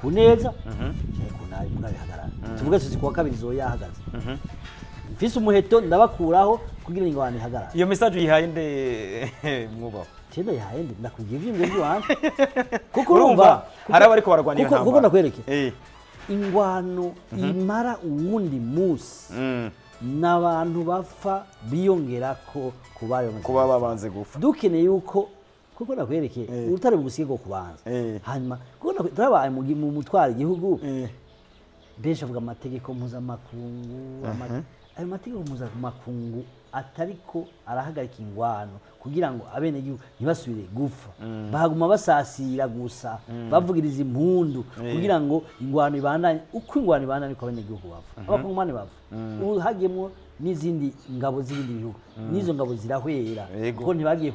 ku neza cyangwa ku nabi, mugabo ihagarara. Tuvuge tuzi kuwa kabiri izoba yahagaze, mfise umuheto ndabakuraho kugira ngo ingwano ihagarare. Iyo message uyihaye nde, mwubaho? Cyenda yahaye nde? Ndakubwiye ivyiyumviro by'iwanje, kuko Urumva, urumva hari abariko baragwana iyo kuko ntambara. Ndakwereke, ingwano imara uwundi munsi n'abantu bapfa biyongerako ku bayo bamaze Kuba babanze gupfa. Dukeneye yuko, kuko nakwerekeye, urutare bugusige bwo kubanza. Hanyuma kuko turabaye mu mutwara igihugu, benshi bavuga amategeko mpuzamakungu, ayo mategeko mpuzamakungu atariko arahagarika ingwano kugira ngo abenegihugu ntibasubire gupfa, bahaguma basasira gusa, bavugiriza impundu kugira ngo ingwano ibandanye. Uko ingwano ibandanye niko abenegihugu bapfa, abakongomani bapfa. Ubu hagiyemwo n'izindi ngabo z'ibindi bihugu, n'izo ngabo zirahwera, kuko ntibagiye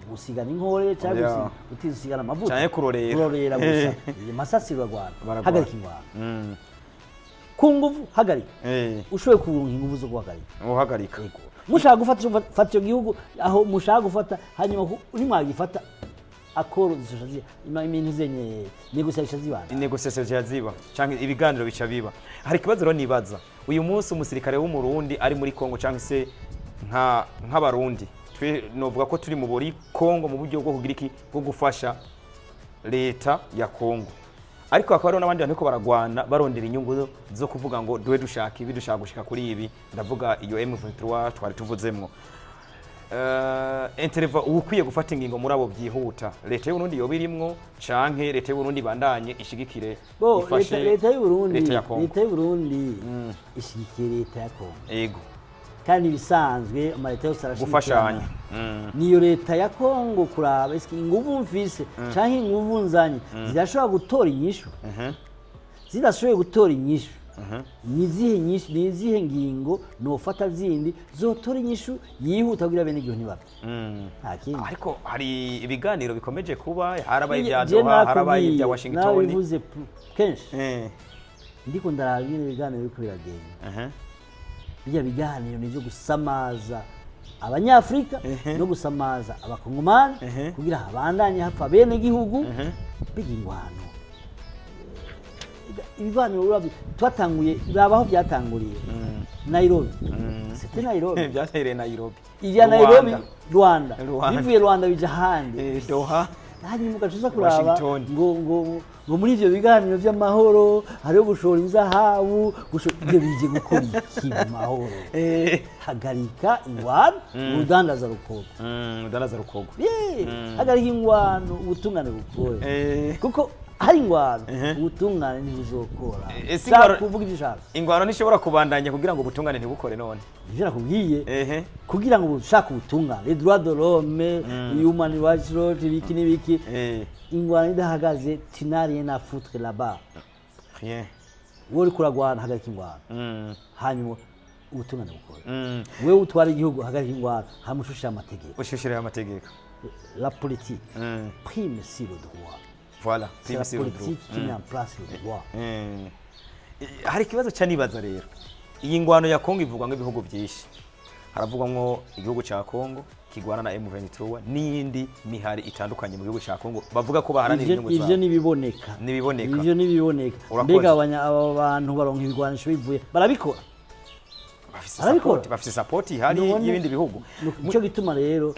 gusigana inkore cyangwa gusigana amavuta. Canke kurorera. Kurorera gusa. Masasi ruragwana. Baragwana. Hagarika ingwano ku nguvu, hagarika. Ushoboye kuronka inguvu zo guhagarika. Uhagarika. Yego. Mushaka gufata fata icyo gihugu aho mushaka gufata, hanyuma nimwagifata accord zishosha ibintu zenye négociation zibana. Négociation ziba canke ibiganiro bica biba. Hari ikibazo rero nibaza: uyu munsi umusirikare w'Umurundi ari muri Kongo, canke se nk'Abarundi twe novuga ko turi mu buri Kongo mu buryo bwo kugira iki, bwo gufasha leta ya Kongo, ariko hakaba hariho n'abandi bantu bariko baragwana barondera inyungu zo kuvuga ngo duwe dushaka ibi, dushaka gushika kuri ibi, ndavuga iyo M23 twari tuvuzemwo. Interva ukwiye gufata ingingo muri abo byihuta, leta y'Uburundi yoba irimwo, canke leta y'Uburundi bandanye ishigikire, Bo ifashe leta y'u Burundi, leta ya Kongo? Leta y'u Burundi ishigikiye leta ya Kongo. Kandi ibisanzwe amaleta yose arashigikirana. Gufashanya. Niyo leta ya Kongo kuraba eske inguvu mfise canke inguvu nzanye zirashobora gutora inyishu. Zidashoboye gutora inyishu, ni izihe nyishu, ni izihe ngingo nofata zindi zotora inyishu yihuta kugira bene igihugu ntibapfe? Nta kindi. Ariko hari ibiganiro bikomeje kuba, harabaye ibya Je Doha, harabaye nakubwiye, ibya Washington. Nabivuze kenshi. Ndiko ndaraba ingene ibiganiro biriko biragenda. Bijya biganiro ni ibyo gusamaza Abanyafurika no gusamaza Abakongomani kugira habandanye hapfa bene gihugu, biga ingwano. Ibiganiro uravye twatanguye, rabaho byatanguriye Nairobi, c'était Nairobi. Byatereye Nairobi. Ibya Nairobi, Rwanda. Rwanda. Bivuye Rwanda bija ahandi. Doha. Hanyuma ugaca uza kuraba Washington. ngo muri ivyo biganiro vy'amahoro hariho gushora inzahabu, ivyo bije gukora iki mu mahoro? Hagarika ingwano, urudandaza rukorwa. Udanaza rukorwa. Hagarika ingwano, ubutungane bukore. Kuko hari ingwano, ubutungane ntibuzokora. Ese Shaka kuvuga ivyo ushaka. Ingwano ntishobora kubandanya kugira ngo ubutungane ntibukore none? Ivyo nakubwiye, kugira ngo ushake ubutungane, les droits de l'homme, human rights law, ibiki n'ibiki, ingwano idahagaze, tu n'as rien à foutre là-bas. Rien. Wowe uriko uragwana, hagarika ingwano, hanyuma ubutungane bukore. Wewe utwara igihugu, hagarika ingwano, hanyuma ushushe amategeko. Ushushireho amategeko. La politique prime sur le droit. Voilà. C'est la Prime sur le droit. politique qui met en place le droit. Hari ikibazo ca nibaza rero: iyi ngwano ya Kongo ivugwa nk'ibihugu byinshi, haravugwamwo igihugu ca Kongo kigwana na M23 n'iyindi mihari itandukanye mu gihugu ca Kongo bavuga ko baharanira inyungu Ivyo zabo. Nibiboneka. Nibiboneka. Ivyo nibiboneka. Urakoze. Mbega aba bantu baronka ibigwanisho bivuye, barabikora? Bafise Barabikora. support, bafise support ihari y'ibindi bihugu. Nico gituma rero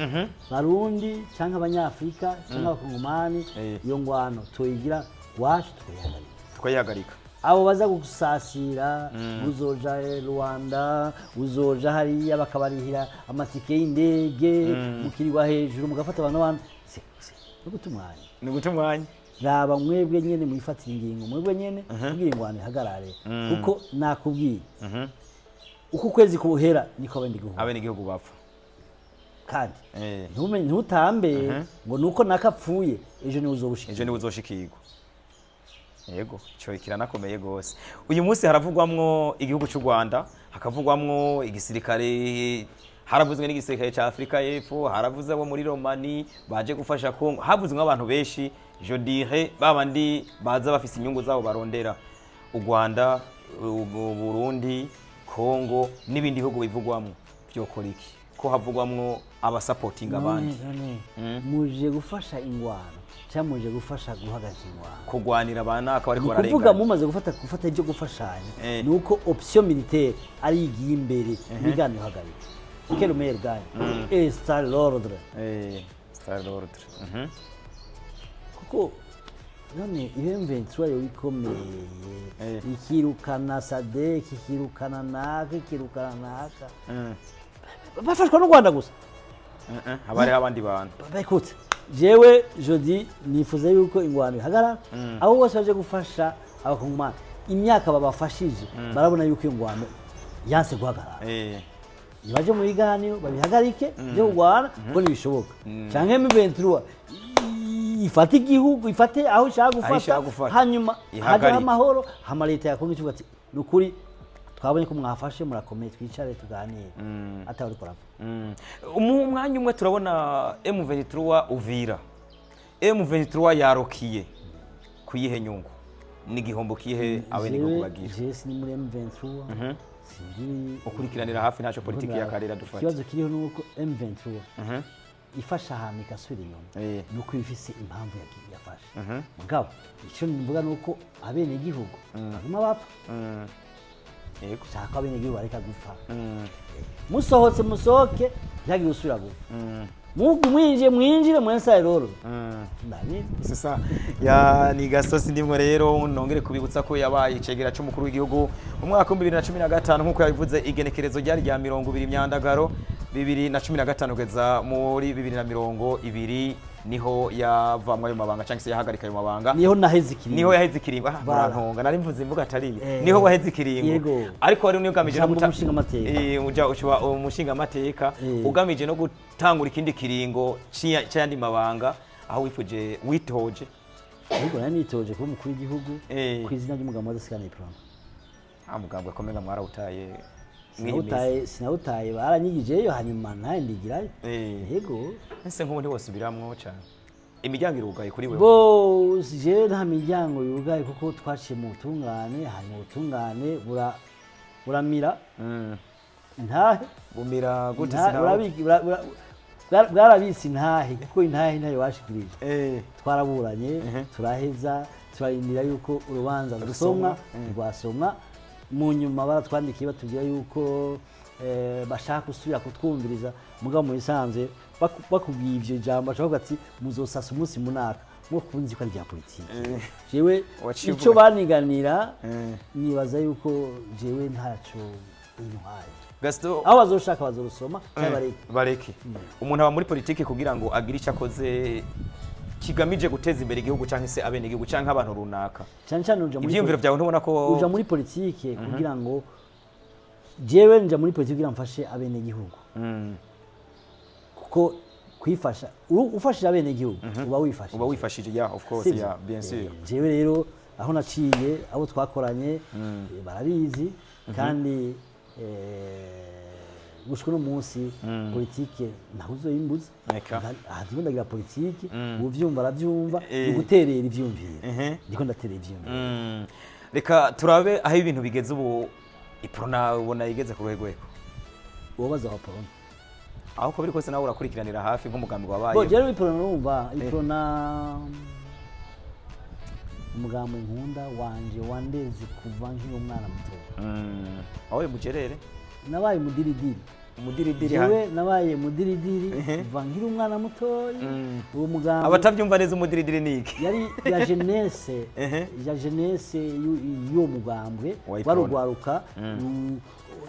Barundi canke Abanyafrika canke Abakongomani, iyo ngwano tuyigira wacu, tukayihagarika. Tukayihagarika. Abo baza gusasira, uzoja Rwanda, uzoja hariya, bakabarihira amatike y'indege, mukirirwa hejuru mugafata abantu abantu, no guta umwanya. Ni guta umwanya. Raba mwebwe nyene mwifatira ingingo mwebwe nyene kugira ingwano ihagarare, kuko nakubwiye, uko ukwezi kuhera niko abandi gihugu Abenegihugu bapfa. Kandi ntumenye, ntutambe ngo nuko nakapfuye ejo niwe uzobushikira. Ejo niwe uzoshikirwa. Yego, ico kiranakomeye gose. Uyu munsi haravugwamwo igihugu cy'u Rwanda, hakavugwamwo igisirikare, haravuzwe n'igisirikare ca Afrika y'Epfo, haravuze abo muri Romani baje gufasha Kongo, havuzwe abantu benshi, je dirais babandi baza bafise inyungu zabo barondera. U Rwanda, u Burundi, Kongo n'ibindi bihugu bivugwamwo vyokora iki? Ko havugwamwo abasapotinga abandi. None muje gufasha ingwano cyangwa muje gufasha guhagarika ingwano? Kugwanira abanaka bariko Ni ukuvuga bararengana. Mumaze gufata ibyo gufashanya, Eh. ni uko option militaire ari igiye imbere, ibiganiro hagarika, que le meilleur gagne, installe l'ordre. Installe l'ordre. Kuko none M23 yo ikomeye, ikirukana SADC, ikirukana naka, ikirukana naka, bafashwa n'u Rwanda gusa? Haba hariho abandi bantu. Écoute, jewe jodi nifuza yuko ingwano ihagarara. Abo bose baje gufasha abakongomani, imyaka babafashije, barabona yuko iyo ngwano yanse guhagarara. Nibaje mu biganiro, babihagarike byo kurwana, kuko ntibishoboka. Canke M23 ifate igihugu, ifate aho ishaka Aho gufata, ishaka gufata. hanyuma Ihagarike. hajeho amahoro. Hama leta ya Kongo ikivuga ati: "Ni ukuri twabonye ko mwafashe, murakomeye, twicare tuganire atawe uriko arapfa." Mu mwanya umwe turabona M23 Uvira, M23 yarokiye kuyihe nyungu n'igihombo kihe abenegihugu bagira? Jewe sini muri M23, sinzi. Ukurikiranira hafi ntacyo politiki y'akarere dufata. Ikibazo kiriho ni uko M23 ifasha ahantu igasubira inyuma, ni uko iba ifise impamvu yafashe. Mugabo icyo mvuga ni uko abenegihugu baguma bapfa. Shaka ko abenegihugu bareka gupfa. Musohotse musohoke, ntihagire usubira gupfa. Mwinjiye mwinjire, mwensaye roro ndabizi. Sasa ya ni gasosi ndimwo rero, nongere kubibutsa ko yabaye icegera c'umukuru w'igihugu mu mwaka wa 2015, nk'uko yabivuze, igenekerezo ryari rya 20 Myandagaro 2015 kugeza muri 2020, niho yavamwe ayo mabanga cyangwa se yahagarika ayo mabanga. Niho naheze ikiringo. Niho yaheze ikiringo. Ah, Bara. murantunga, nari mvuze imvuga atari Eh. niho waheze ikiringo. Yego. Ariko wari ugamije no Ijambo umushingamateka. Eh, uja ucuba umushingamateka, ugamije no gutangura ikindi kiringo c'ayandi mabanga, aho wifuje witoje. Ariko nari nitoje kuba umukuru w'igihugu ku izina ry'umugabo w'adasigana Iprona. Ah, mugambwe komega mwarawutaye mw'iyi minsi. Sinawutaye, baranyigijeyo, hanyuma nawe ndigirayo. Yego. Ese nk'ubu ntiwosubiramwo cane? Imiryango irugaye kuri wewe? Bo jewe nta miryango yugaye, kuko twaciye mu butungane, hanyuma ubutungane buramira intahe. Bumira gute? Bwarabitse intahe, kuko intahe ntayo bashikirije. Twaraburanye, turaheza, turarindira yuko urubanza rusomwa, rwasomwa. Mu nyuma baratwandikiye batubwira yuko bashaka gusubira kutwumviriza. Mugabo mu bisanzwe bakubwiye ivyo jambo, baca bavuga ati: "Muzosasa umunsi munaka." Mwo kunzi ko ari rya politiki. Jewe Waciye ico uvuga. baniganira, nibaza yuko jewe ntaco intwaye. Gaston, Aho bazoshaka bazorusoma cyangwa bareke. Bareke. Umuntu aba muri politiki kugira ngo agire icyo akoze kigamije guteza imbere igihugu cyangwa se abenegihugu cyangwa abantu runaka. Cyane cyane uja muri Ivyiyumviro byawe ntubona ko uja muri politike kugira ngo, jewe nja muri politike kugira mfashe abenegihugu, kuko kwifasha, ufashije abenegihugu uba wifashije. Uba wifashije, yeah, of course. Sivyo? Yeah, bien sûr. Jewe rero aho naciye, abo twakoranye barabizi, kandi gushika uno munsi politike ntaho uzoyimbuza. Eka. Aha ndiko ndagira politike, uvyumva aravyumva, Eh. ni guterera ivyumviro, ndiko ndaterera ivyumviro. Reka turabe aho ibintu bigeze ubu. Iprona ubona igeze ku ruhe rwego? Wobaza wa Uprona. Aho uko biri kose nawe urakurikiranira hafi nk'umugambi Bo wabaye. jewe Iprona, urumva Iprona umugambi nkunda wanje wandeze kuva nkiri umwana muto. Aho mugerere. Nabaye umudiridiri. Umudiridiri hano. Jewe nabaye umudiridiri kuva nkiri umwana mutoya. Uwo mugambi Abatabyumva neza, umudiridiri ni iki? Yari ya jeunesse, ya jeunesse y'uwo mugambwe. Wa Iprona. Warugwaruka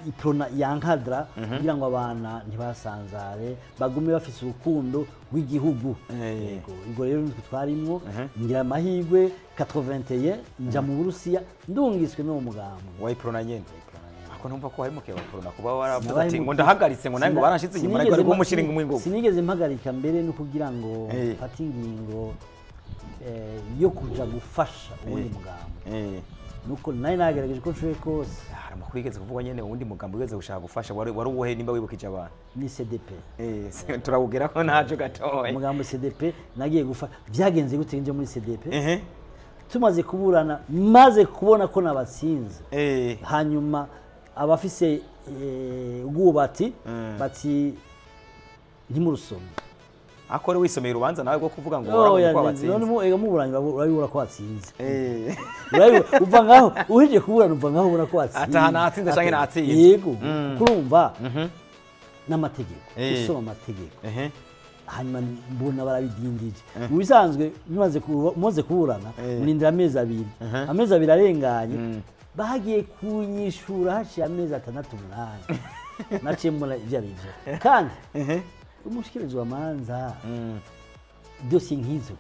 Iprona yankadra kugira ngo abana ntibasanzare, bagume bafise urukundo rw'igihugu. Yego, ubwo rero nitwe twarimwo. Ngira amahirwe 81 nja mu Burusiya, ndungiswe n'uwo mugambwe. Wa Iprona nyene. Ako numva ko wahemukiye abaprona kuba waravuze ati Sinabahemukiye. ngo ndahagaritse, ngo nawe ngo baranshitse inyuma, ariko ariko umushyira ingumu. Sinigeze mpagarika mbere no kugira ngo mfate ingingo yo kuja gufasha uwundi mugambi, nuko nari nagerageje ko nshoboye kose. Hari amakuru yigeze kuvugwa nyene, uwundi mugambi wigeze gushaka gufasha wari uwuhe, nimba wibukije abantu? Ni CDP. Turawugera ko ntaco gatoya. Umugambi CDP nagiye gufasha, byagenze gute nje muri CDP? Tumaze kuburana, maze kubona ko nabatsinze, hanyuma abafise ubwubati bati Ntimurusome. Akore wisomeye urubanza nawe rwo kuvuga ngo Oya, warabonye ko wabatsinze. None ega muburanye urabibura ko watsinze. Eh. Urabibura, uva ngaho uhejeje kuburana, uva ngaho ubona ko watsinze. Ataha natsinze canke natsinze. Yego, kurumva n'amategeko, usoma amategeko. Hanyuma mbona barabidindije. Mu bisanzwe bimaze mumaze kuburana, murindira amezi 2. Amezi 2 arenganye, bagiye kunyishura haciye amezi 6, 8. Naciye mbona ivyo ari vyo. Kandi umushikirizi wa manza, dosiye nk'izo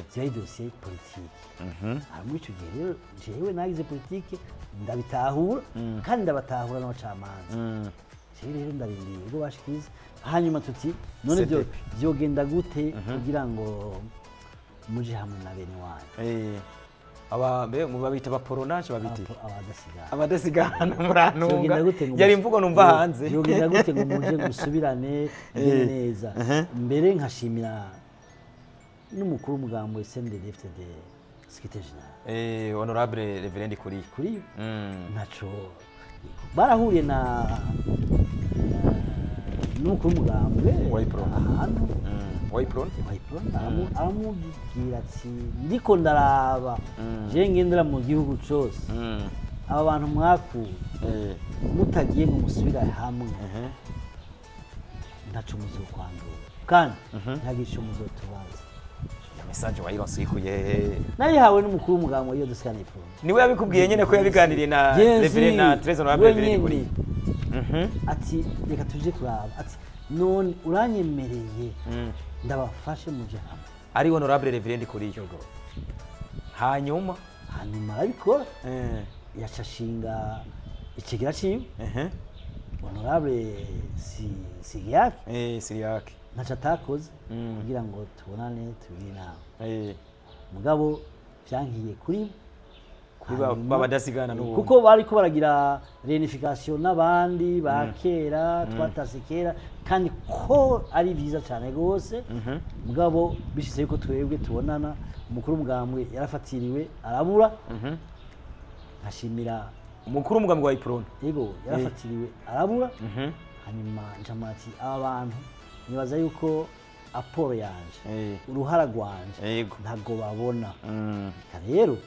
ziba ari dosiye politike. Aha muri icyo gihe rero jewe nagize politike, ndabitahura kandi ndabatahura n'abacamanza. Jewe rero ndarindiriye ubwo bashikiriza, hanyuma tuti none byo CDP. byogenda gute kugira ngo muje hamwe na bene wanyu? Aba mbe mu babita abaporonaje, babita iki? Abadasigana. Abadasigana, murantunga. Vyogenda gute ngo Yari imvugo numva hanze. Vyogenda gute ngo muje gusubirane bigende neza? Mbere nkashimira n'umukuru w'umugambo CNDD-FDD, secrétaire général. Honorable Reverend Kuriyo. Kuri ntaco barahuriye na n'umukuru w'umugambwe Wayipro. ahantu. Wayipron. Wayipro aramubwira ati: "Ndiko ndaraba je ngendera mu gihugu cose, aba bantu mwakuye mutagiye ngo musubire hamwe, ntaco muzokwandura kandi ntihagire ico muzotubaza." Iyo message wayironse uyikuye? Nayihawe n'umukuru w'umugambwe iyo dusigana Iprona. Niwe yabikubwiye nyene ko yabiganiriye na Reverend, na Très Honorable Reverend Kuriyo? Ati: "Reka tuje kuraba." Ati: "None uranyemereye ndabafashe muje hamwe?" Ari Honorable Reverend Kuriyo. Hanyuma? Hanyuma arabikora, yaca ashinga icegera ciwe, Honorable Sigiyake. Siriyake. Ntaco atakoze kugira ngo tubonane, tubigire inama. Mugabo vyankiye kuri bo. Kuri Hanyuma- babadasigana n'ubundi. Kuko bariko baragira réunification n'abandi ba kera twatase kera, kandi ko ari vyiza cane gose. Mugabo bishitse yuko twebwe tubonana, umukuru w'umugambwe yarafatiriwe arabura. Nkashimira Umukuru w'umugambi wa Iprona. Yego, yarafatiriwe arabura. Hanyuma ncamara ati: "Aba bantu nibaza yuko apport yanje, uruhara rwanje, ntabwo babona. Reka rero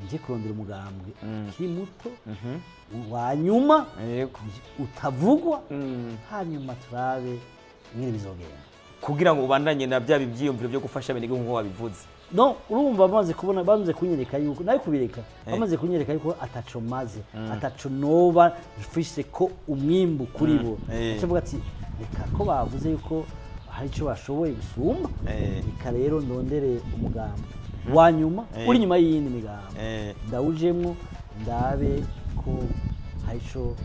nje kurondera umugambwe ukiri muto wa nyuma utavugwa, hanyuma turabe ingene bizogenda." Kugira ngo ubandanye na bya byiyumviro byo gufasha abenegihugu nk'uko wabivuze. No urumva bamaze kubona, bamaze kunyereka yuko nawe kubireka, bamaze kunyereka yuko ataco maze, ataco noba mfise ko umwimbu kuri bo. Aca ati: "Reka ko bavuze yuko hari ico bashoboye gusumba, reka rero ndondere umugambi wa nyuma uri inyuma y'iyindi migambi, ndawujemwo ndabe ko hari ico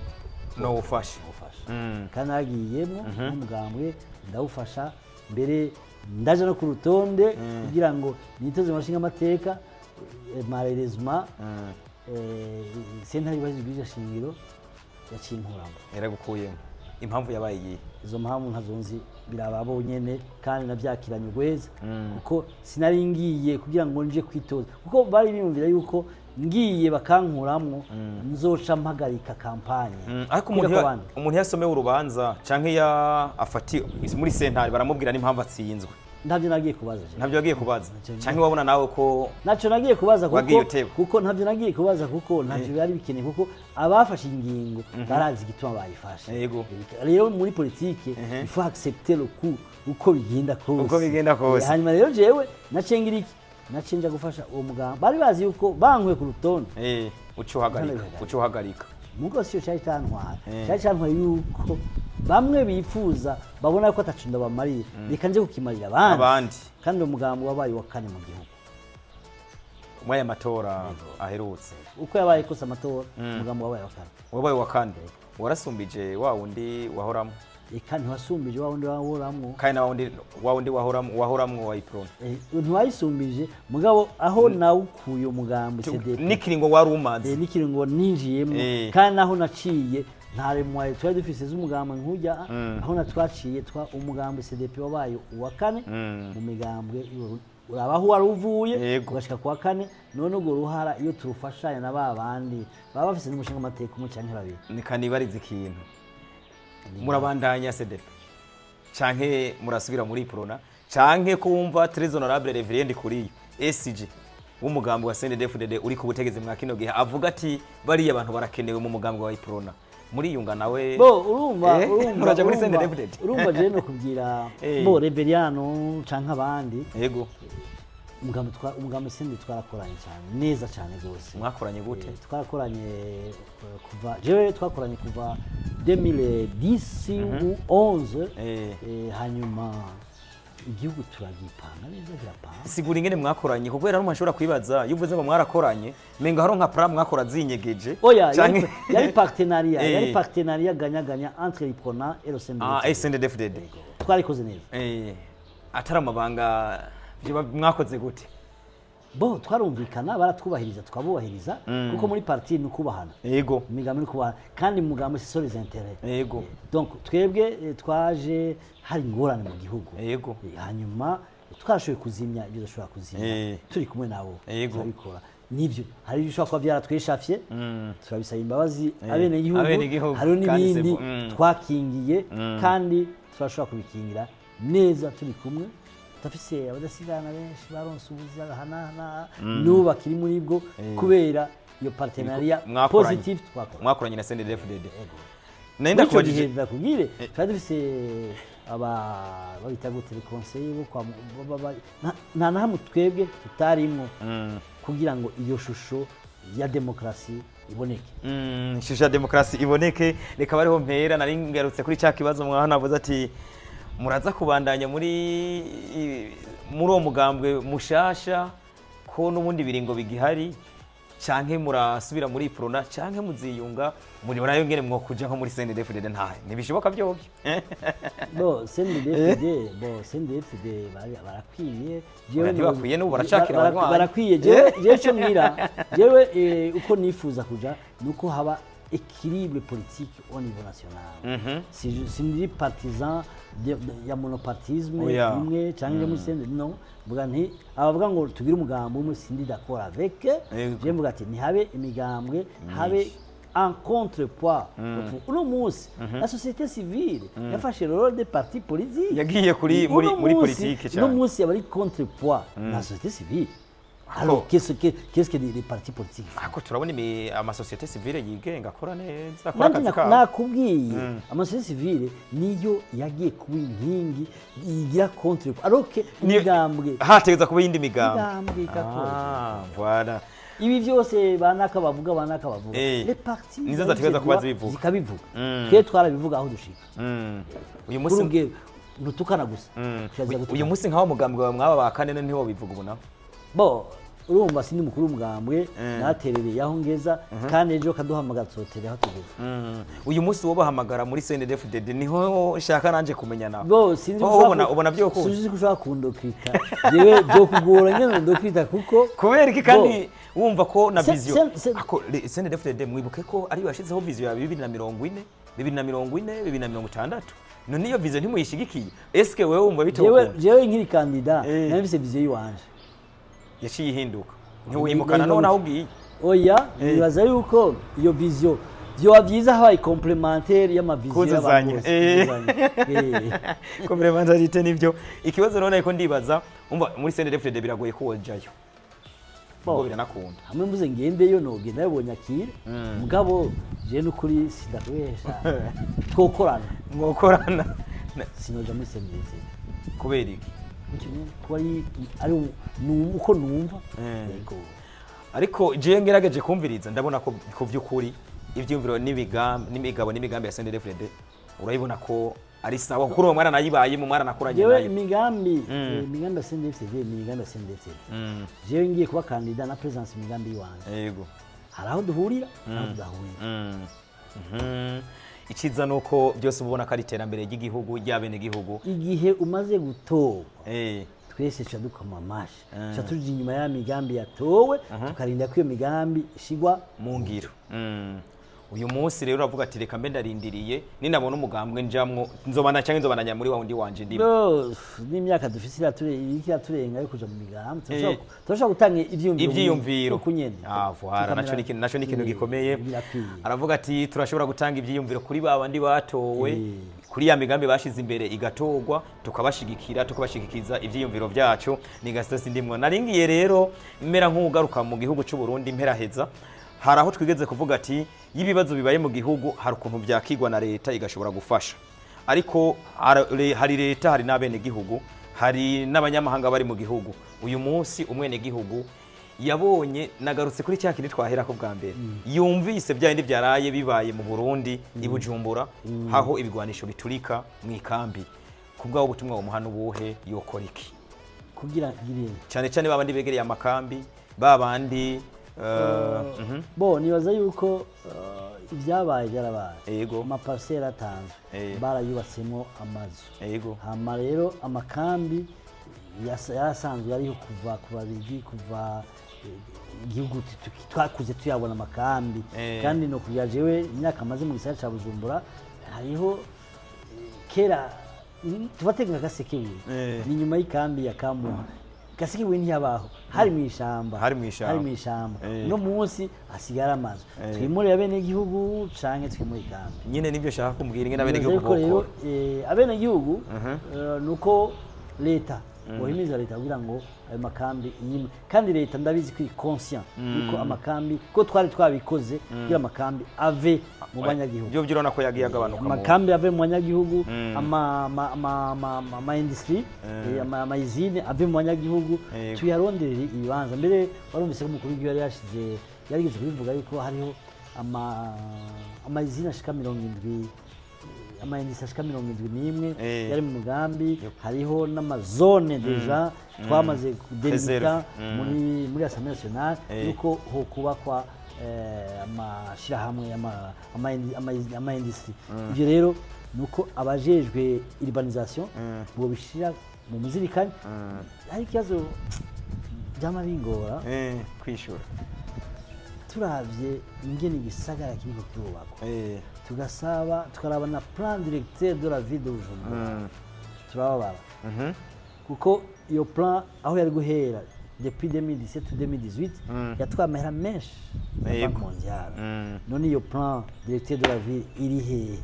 No ufashe. ufasha." Kandi nagiyemwo n'umugambwe ndawufasha, mbere ndaje no ku rutonde kugira ngo nitoze mu mashinga amateka. Malheureusement, sentare yubahiriza ibwirizwa shingiro yaciye inkuramo. Yaragukuyemo, impamvu yabaye iyihe? Izo mpamvu ntazonzi, biraba bo nyene, kandi navyakiranye urweza kuko sinari ngiye kugira ngo nje kwitoza, kuko bari biyumvira yuko ngiye bakankuramwo nzoca mpagarika campagne. Ariko Kwiga umuntu ku bandi. Umuntu yasomewe urubanza canke ya afati muri sentare, baramubwira n'impamvu atsinzwe. Ntabyo nagiye kubaza je. Ntabyo yagiye kubaza? Ntacyo. Canke wabona nawe ko Ntacyo nagiye kubaza wagiye kuko uteba? Kuko ntabyo nagiye kubaza, kuko ntacyo byari bikeneye, kuko abafashe ingingo barazi igituma bayifashe. Rero muri politike il faut accepter le coup uko bigenda kose. Uko bigenda kose. Hanyuma rero jewe naciye ngira iki? Naciye nja gufasha uwo muganga bari bazi yuko bankuye ku rutonde. Uca uhagarika. Ntabihagarika. Uca uhagarika. Mugo siyo cyari cyantwara, cyari cyantwaye yuko bamwe bifuza, babona ko ataco ndabamariye, reka nje kukimarira abandi. Abandi. Kandi uwo mugambi wabaye uwa kane mu gihugu. Muri aya matora aherutse? Uko yabaye kose amatora, umugambi wabaye wa kane. Wabaye wa kane, warasumbije wa wundi wahoramo? Eka, ntiwasumbije wa wundi wahoramwo. Kandi na wa wundi wahoramwo wa Iprona. Ntiwayisumbije, mugabo aho nawukuye umugambi CDP N'ikiringo wari umaze. N'ikiringo ninjiyemo, kandi naho naciye nta remwaye twari dufise z'umugambi nk'ujya aho natwaciye twa umugambi CDP wabaye uwa kane mu migambwe y'Uburundi. Uraba aho wari uvuye ugashika kuwa kane. None urwo ruhara iyo turufashanya na ba bandi baba bafise n'umushinga amateka umwe canke babiri. Nikanibariza ikintu, murabandanya CDP? Canke murasubira muri Uprona, canke ko wumva Très Honorable Reverend Kuriyo SG w'umugambi wa CNDD-FDD uri ku butegetsi mwa kino gihe avuga ati bariya abantu barakenewe mu mugambi wa Uprona, muriyunga nawe? Bo urumva, urumva muraja muri urumva- CNDD-FDD? Urumva, je no kubwira bo Reveriyano canke abandi, umugambi sindi twarakoranye cyane, neza cyane rwose. Mwakoranye gute? Twarakoranye kuva, jewe twakoranye kuva 2010 ou 11. Hanyuma igihugu turagipanga neza, kirapanga. Sigura ingene mwakoranye, kuko rero umuntu ashobora kwibaza, iyo uvuze ngo mwarakoranye, menga haro nka plan mwakora zinyegeje. Oya, yari partenariat, yari partenariat gagnant-gagnant entre l'Uprona et le CNDD. Ah, CNDD-FDD. Twarikoze neza. Atari amabanga, vyoba mwakoze gute? Bo twarumvikana, baratwubahiriza, tukabubahiriza, kuko muri parti ni ukubahana. Imigambi ni ukubahana, kandi mu mugambi ce sont les intérêts. Donc twebwe twaje hari ingorane mu gihugu. Hanyuma twarashoboye kuzimya ibyo dushobora kuzimya turi kumwe nabo. Turabikora nibyo. Hari ibyo bishobora kuba byaratweshafye, turabisaba imbabazi abenegihugu. Abenegihugu, Hariho kandi n'ibindi c'est bon. twakingiye, kandi turashobora kubikingira neza turi kumwe. Turafise abadasigana benshi baronse ubuzi ahanahana, n'ubu bakiri muri bwo kubera iyo partenariat Mwakoranye. positive twakora. Mwakoranye na CNDD-FDD. Nari Muri icyo gihe, ndakubajije. ndakubwire, twari dufise aba babita gute, conseiller bo kwa nta na hamwe twebwe tutarimwo kugira ngo iyo shusho ya demokarasi iboneke. Ishusho ya demokarasi iboneke. Reka bariho mpera, nari ngarutse kuri cya kibazo mwaho navuze ati muraza kubandanya muri uwo mugambwe mushasha ko n'ubundi biringo bigihari, canke murasubira muri Uprona, canke muziyunga muri nayo ngene mwokuja nko muri CNDD-FDD? Ntahe ntibishoboka vyovyo. Bo CNDD-FDD, bo CNDD-FDD barakwiye. Jewe Oya, ntibakwiye, n'ubu baracakira abanywanyi. Barakwiye. Jewe icyo mbwira, jewe uko nifuza kuja nuko haba équilibre politique au niveau national. Si sindi partisan ya monopartisme Oya. imwe canke muri CNDD, no mvuga nti abavuga ngo tugire umugambi umwe, sindi d'accord avec. Je mvuga ati ntihabe imigambwe, habe un contrepoids. Uno munsi la société civile yafashe le rôle des partis politiques. Yagiye kuri muri Uno muri munsi- politike uno cyane. Munsi yaba ari contrepoids la société civile. Alors qu'est-ce que les partis politiques font? Ako turabona amasosiyete civile yigenga akora neza, akora Nanjye akazi kabo. Nakubwiye, amasosiyete civile niyo yagiye kuba inkingi igira contrepoids, alors que imigambwe Hategeza kuba iyindi migambi. Imigambwe igakora. Ah, voilà. Ibi byose banaka bavuga, banaka bavuga, les partis Nizo zategereza kuba zibivuga. zikabivuga. Twe twarabivuga aho dushika. Uyu Kuri munsi ubwe ntutukana gusa. Kirazira Uyu gutukana. munsi nkaho mugambwe wawe mwaba ba kane ntiwo bivuga ubu naho? Bo urumva, sindi mukuru w'umugambwe, naterereye aho ngeza, kandi ejo kaduhamagara tuzoterera aho tugeze. Uyu munsi wo bahamagara muri CNDD-FDD, niho nshaka nanje kumenya nawe. Bo sinzi Oh, ko ushobora ubona ubona byo kunda. Sinzi ko ushobora kundokrita, jewe byo kugora ngene ndokrita kuko Kubera iki kandi wumva ko na vision ako CNDD-FDD, mwibuke ko ariyo yashizeho vision ya 2040, 2040, 2060. None iyo vision ntimuyishigikiye? Eske wewe wumva jewe bitokunda? Jewe nkiri candidat nari mfise vision yiwanje. Yaciye ihinduka, ntiwimukana none aho ugiye? Oya, nibaza yuko iyo vision vyoba vyiza habaye complémentaire y'amavision y'abantu Kuzuzanya. bose, kuzuzanya. Complémentarité nivyo. Ikibazo none ariko ndibaza, umva, muri CNDD-FDD biragoye ko wojayo? Bo. Ubwo biranakunda. Hamwe mvuze ngendeyo nogenda yabonye akira, mugabo je nukuri sindakubesha, twokorana. Mwokorana. Sinoja muri CNDD. Kubera iki? Gutyo nyene, kuba ari uko numva. Yego. Ariko jewe ngerageje kumviriza, ndabona ko ku by'ukuri ibyumviro n'imigambi n'imigabo n'imigambi ya CNDD-FDD urayibona ko ari sawa, kuko uwo mwana nayibaye mu mwana nakuranye Jewe nayo. imigambi ya CNDD-FDD ni imigambi ya CNDD-FDD. Jewe ngiye kuba candidat na présenter imigambi yiwanje. Hari aho duhurira n'aho tudahurira. Iciza ni uko byose uba ubona ko ari iterambere ry'igihugu, ry'abenegihugu. Igihe umaze gutorwa, twese tuca dukoma amashi, tuca tuja inyuma ya migambi yatowe, tukarinda ko iyo migambi ishigwa mu ngiro. Uyu munsi rero uravuga ati reka mbe ndarindiriye, ninabona umugambwe njamwo nzobana cyangwa nzobananya muri wa wundi wanje ndimo. Bo, n'imyaka dufise iriko iraturenga yo kuja mu migambi. Turashobora gutanga ivyiyumviro Ivyiyumviro. uku nyene. Ah, voilà, naco ni ikintu gikomeye. Birakwiye. Aravuga ati turashobora gutanga ivyiyumviro kuri ba bandi batowe. Kuri ya migambi bashize imbere igatorwa, tukabashigikira, tukabashigikiza ivyiyumviro vyacu. Ni Gaston Sindimwo. Naringiye rero mera nk'ugaruka mu gihugu cy'u Burundi mperaheza. Hari aho twigeze kuvuga ati y'ibibazo bibaye mu gihugu, hari ukuntu byakigwa na leta igashobora gufasha, ariko hari leta, hari n'abenegihugu, hari n'abanyamahanga bari mu gihugu. Uyu munsi umwenegihugu yabonye, nagarutse kuri cya kindi twaherako bwa mbere, yumvise bya bindi byaraye bibaye mu Burundi, i Bujumbura, aho ibigwanisho biturika mu ikambi. Ku bwaho ubutumwa bumuha n'ubuhe? Yokora iki? Kugira ngirente? Cyane cyane babandi begereye amakambi, babandi Bo, nibaza yuko ibyabaye byarabaye. Amaparcelles atanzwe, barayubatsemo amazu. Hama rero amakambi yarasanzwe ariho kuva ku Babirigi, kuva igihugu twakuze tuyabona amakambi. Kandi no kugira jewe imyaka maze mu gisagara ca Bujumbura, hariho kera tufate nka Gasekebuye, ni nyuma y'ikambi ya Kamuha. Gasekebuye ntiyabaho, hari mu ishamba. Hari mw'ishamba. Hari mu ishamba. Uno munsi hasigara amazu. Twimurire abenegihugu canke twimure ikambi? Nyine nibyo nshaka kumbwira, ingene Nibaza abenegihugu yuko rero bokora. Abenegihugu, nuko leta bohimiza leta kugira ngo ayo makambi yimwe. Kandi leta ndabizi ko iri conscient yuko amakambi, ko twari twabikoze kugira amakambi ave mu banyagihugu. Byo urabona ko yagiye agabanuka Amakambi ave mu banyagihugu, ama industrie, ama usine ave mu banyagihugu, tuyaronderere ibibanza. Mbere warumvise ko umukuru w'igihugu yari yashize, yarigeze kubivuga yuko hariho ama usine ashika 70, ama industrie ashika 71 yari mu mugambi. Hariho n'amazone déjà twamaze kudelimita Réserve. muri Assemblée nationale, yuko hokubakwa amashirahamwe, ama industrie. Ivyo rero nuko abajejwe urbanisation bobishira mu muzirikani. Hari ikibazo byama bingora Kwishura. Turavye ingene igisagara kiriko kirubakwa, tugasaba, tukaraba na plan directeur de la ville de Bujumbura, turababara, kuko iyo plan aho yari guhera depuis 2017 ou 2018 yatwaye amahera menshi ya Banque mondiale. None iyo plan directeur de la ville iri hehe?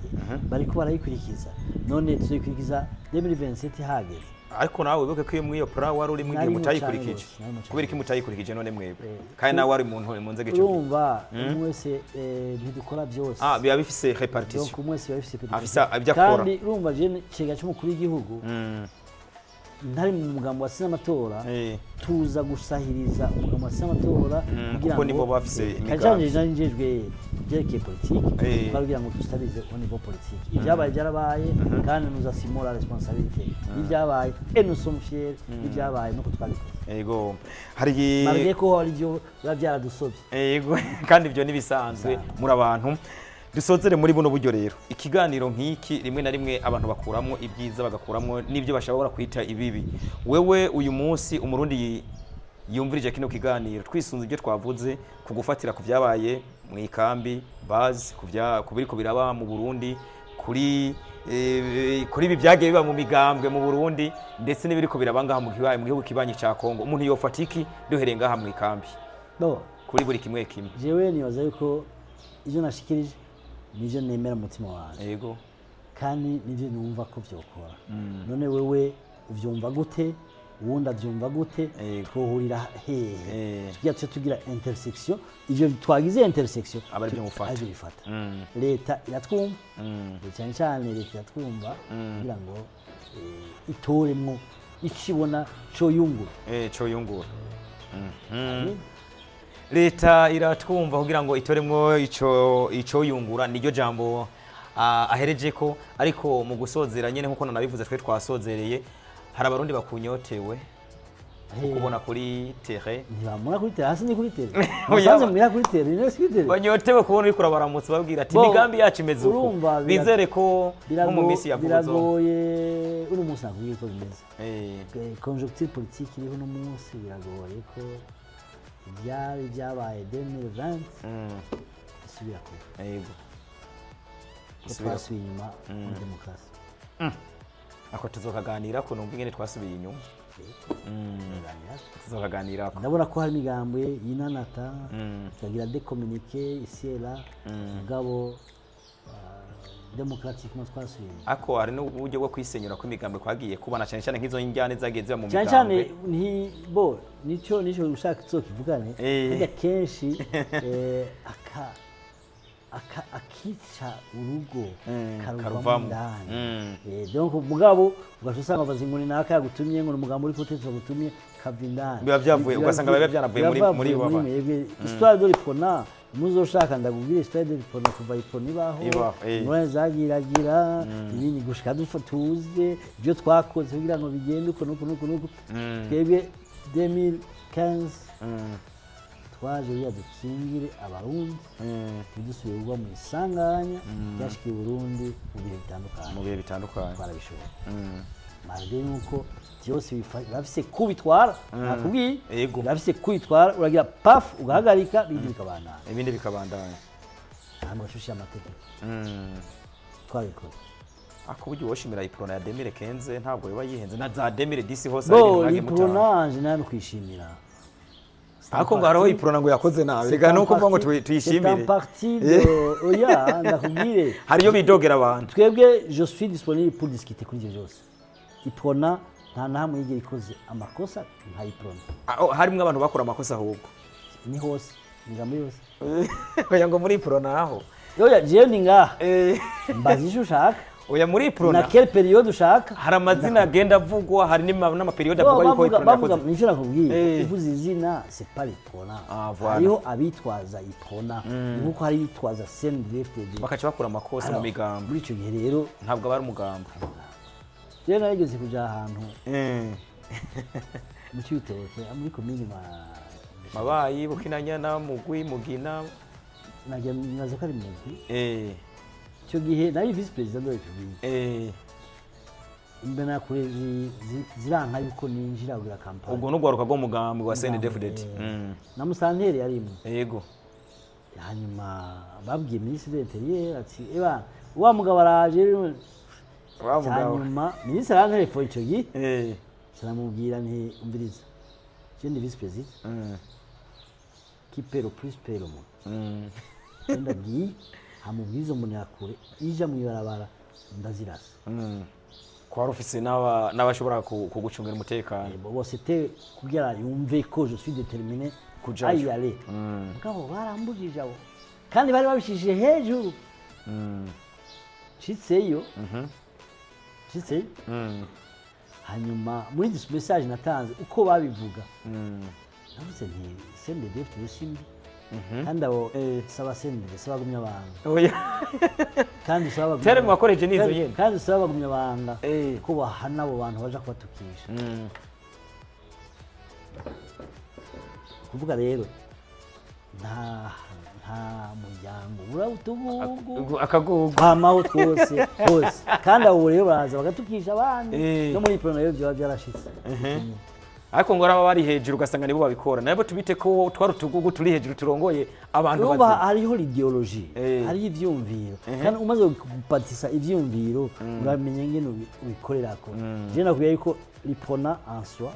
Bariko barayikurikiza? None tuzoyikurikiza 2027 hageze? Ariko nawe wibuke ko iyo muri iyo plan wari urimo igihe Narimo cane mutayikurikije. gose, narimo cane. Kubera iki mutayikurikije none mwebwe, kandi nawe wari mu nzego ico gihe? Urumva, umwe wese, ntidukora byose. Ah, biba bifise répartition. Donc umwe wese biba bifise Afise ibyo akora. Kandi urumva je cega c'umukuru w'igihugu, ntari mu mugambo wa amatora, tuza gusahiriza umugambo wa amatora kugira Kuko nibo ngo bafise imigambi. Kajanje nari njejwe ibyerekeye politike, twari kugira ngo dustabilize au niveau politique. Ibyabaye byarabaye, kandi nous assumons la responsabilité y'ibyabaye et nous sommes fiers y'ibyabaye nuko twabikoze. Yego, hari Malgré ko hari ibyo biba byaradusobye. Yego, kandi ibyo ntibisanzwe muri abantu. Dusozere muri buno buryo rero. Ikiganiro nk'iki rimwe na rimwe abantu bakuramwo ibyiza, bagakuramwo n'ibyo bashobora kwita ibibi. Wewe uyu munsi umurundi yumvirije kino kiganiro, twisunze ibyo twavuze ku gufatira ku byabaye mu ikambi base, ku biriko biraba mu Burundi, kuri ibi byagiye biba mu migambwe mu Burundi, ndetse n'ibiriko biraba ngaha mu gihugu kibanyi ca Kongo, umuntu yofata iki duhereye ngaha mu ikambi? Bo, kuri buri kimwe kimwe. Jewe nibaza yuko ibyo nashikirije nivyo nemera mu mutima wanje, kandi nivyo numva ko vyokora. None wewe uvyumva gute? Uwundi avyumva gute? Twohurira hehe? Tugira tuce tugira intersection. Ivyo twagize intersection, Aba arivyo mufata. Arivyo bifata. Leta iratwumva. Cyane cyane leta iratwumva kugira ngo itoremwo ico ibona coyungura. Co yungura. Leta iratwumva kugira ngo itoremwo ico yungura, niryo jambo ahereje ko. Ariko mu gusozera nyene, nkuko nanabivuze, twe twasozereye, hari abarundi bakunyotewe kubona kuri terrain. Ntibamura kuri terrain, hasi ni kuri terrain. Oya. Musanze muhira kuri terrain, ni kuri terrain. Banyotewe kubona uriko urabaramutsa, babwira ati Bo, imigambi yacu imeze uku. urumva Bizere ko nko mu minsi ya vuba biragoye. Uno munsi nakubwiye ko bimeze. Conjoncture politique iriho uno munsi, biragoye ko ibyari byabaye 2020 bisubira kuba. Ko twasubiye inyuma muri demokarasi. Ako tuzokaganira ko numva ingene twasubiye inyuma. Tukaganira. Tuzokaganirako. Ndabona ko hari imigambwe yinanata, ikagira des communiqués ici et là, mugabo Démocratiquement twasubiye. Ariko hari n'uburyo bwo kwisenyura kw'imigambwe kwagiye kubana, cyane cyane nk'izo njyane zagiye ziba mu Cyane cyane migambwe. Nti bo nico ushaka tuzokivugane. Burya kenshi aka akica urugo karuvamo Karuvamo. indani. Donc mugabo ugaca usanga bavuze ngo ni naka yagutumye, ngo ni umugambi uri kutetsa wagutumye, kava indani. Biba byavuye, ugasanga biba byanavuye muri biba baba. Mwebwe. Histoire de l'Uprona, muzoshaka ndakubwira histoire de l'Uprona kuva Uprona ibaho, Ibaho, eh. ingorane zagiragira ibindi gushika dufa tuze ibyo twakoze kugira ngo bigende uko nuko nuko nuko. Twebwe 2015 twaje kugira dukingire Abarundi, ntidusubire kugwa mu isanganya ryashikiye Uburundi mu bihe bitandukanye. Mu bihe bitandukanye. Twarabishoboye malgré nuko byose birafise kubitwara, nakubwiye. Birafise kubitwara, uragira paf, ugahagarika, ibindi bikabandanya. Ibindi bikabandanya. Ntabwo bashushe amategeko. Twabikoze. Ako buryo woshimira Uprona ya 2015, ntabwo yoba yihenze na za 2010 hose hari Bo ibintu mwagiye mutanga. Uprona nayo kwishimira. Ariko ngo hariho Uprona ngo yakoze nabi, reka nuko uvuga ngo tuyishimire. C'est un parti de oya, ndakubwire. Hariyo bidogera abantu. Twebwe, je suis disponible pour discuter kuri ibyo byose. Uprona nta na hamwe yigera ikoze amakosa nka Uprona. Ah, oh, harimwo abantu bakora amakosa ahubwo. Ni hose, ni yose. Oya, ngo muri Uprona aho. Oya, jewe ni ngaha, mbaza icyo ushaka. Oya, muri Na Uprona quelle période ushaka. Hari amazina agenda avugwa, hari n'amapériode Bo, avugwa yuko bavuga Uprona bavuga yakoze. nicyo nakubwiye. Uvuze izina, c'est pas l'Uprona. Ah, voilà. Hariho abitwaza Uprona nkuko hari abitwaza CNDD-FDD. Bakaca bakura amakosa mu migambo. Muri icyo gihe rero Ntabwo aba ari umugambo. Rero narigeze kuja ahantu mu Cibitoke, muri komine ma Mabayi, Bukinanyana, Mugwi, Mugina. Nagira naza ko ari Mugwi. Icyo gihe nari vice président de la République. Imbonerakure ziranka yuko ninjira kugira campagne. Ubwo n'ugwaruka rw'umugambi wa CNDD-FDD. Na musanteri yarimwo. Hanyuma babwiye ministre de l'Intérieur ati: "Eba wa mugabo araje rero." Wa mugabo. Hanyuma ministre arantelefone icyo gihe. Kiramubwira nti: "Umviriza, je ndi vice président, qui paie le plus paie le moins." Ndagiye hamubwiza izo mbonerakure ija mw'ibarabara ndazirasa. Ko wari ufise n'abashobora kugucungira umutekano. Bon, c'était kugira yumve ko je suis déterminé Kujayo. à y aller. Mugabo barambujije abo, kandi bari babishije hejuru. Nshitseyo, nshitseyo, hanyuma muri this message natanze uko babivuga, navuze nti: "CNDD-FDD si mbi, kandi abo saba CNDD, saba bagumya banga." Oya. Kandi usaba bagumya Terme wakoresheje nizo nyene. Kandi usaba bagumya banga ko bahana abo bantu baja kubatukisha. Kuvuga rero nta muryango ubura utugugu. Akagugu. Twamaho twose hose, kandi abo rero baraza bagatukisha abandi. No muri Uprona rero byaba byarashitse. Ariko ngo araba bari hejuru, ugasanga nibo babikora, nabo tubite ko twari utugugu turi hejuru turongoye abantu Urumva, bazima. Hariho l'idéologie, hariho ivyumviro, kandi umaze gupatisa ivyumviro uramenya ingene ubikorerako. Je nakubwira yuko l'Uprona en soi,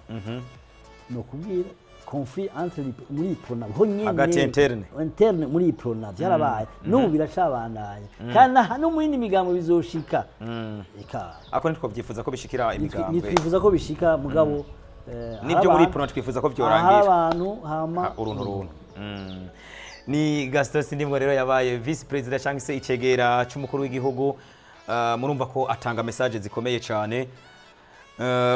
nokubwira conflit entre muri Uprona ho nyene. Hagati interne. Interne muri Uprona byarabaye, n'ubu biracabandanya, kandi no mu yindi migambo bizoshika. Eka. Ariko ntitwabyifuza ko bishikira imigambwe. Nitwifuza ko bishika, mugabo Nibyo, muri Uprona twifuza ko byorangira. Hari abantu hama Uruntu runtu. Ni Gaston Sindimwo rero yabaye vice président cyangwa se icegera c'umukuru w'igihugu. Murumva ko atanga message zikomeye cyane.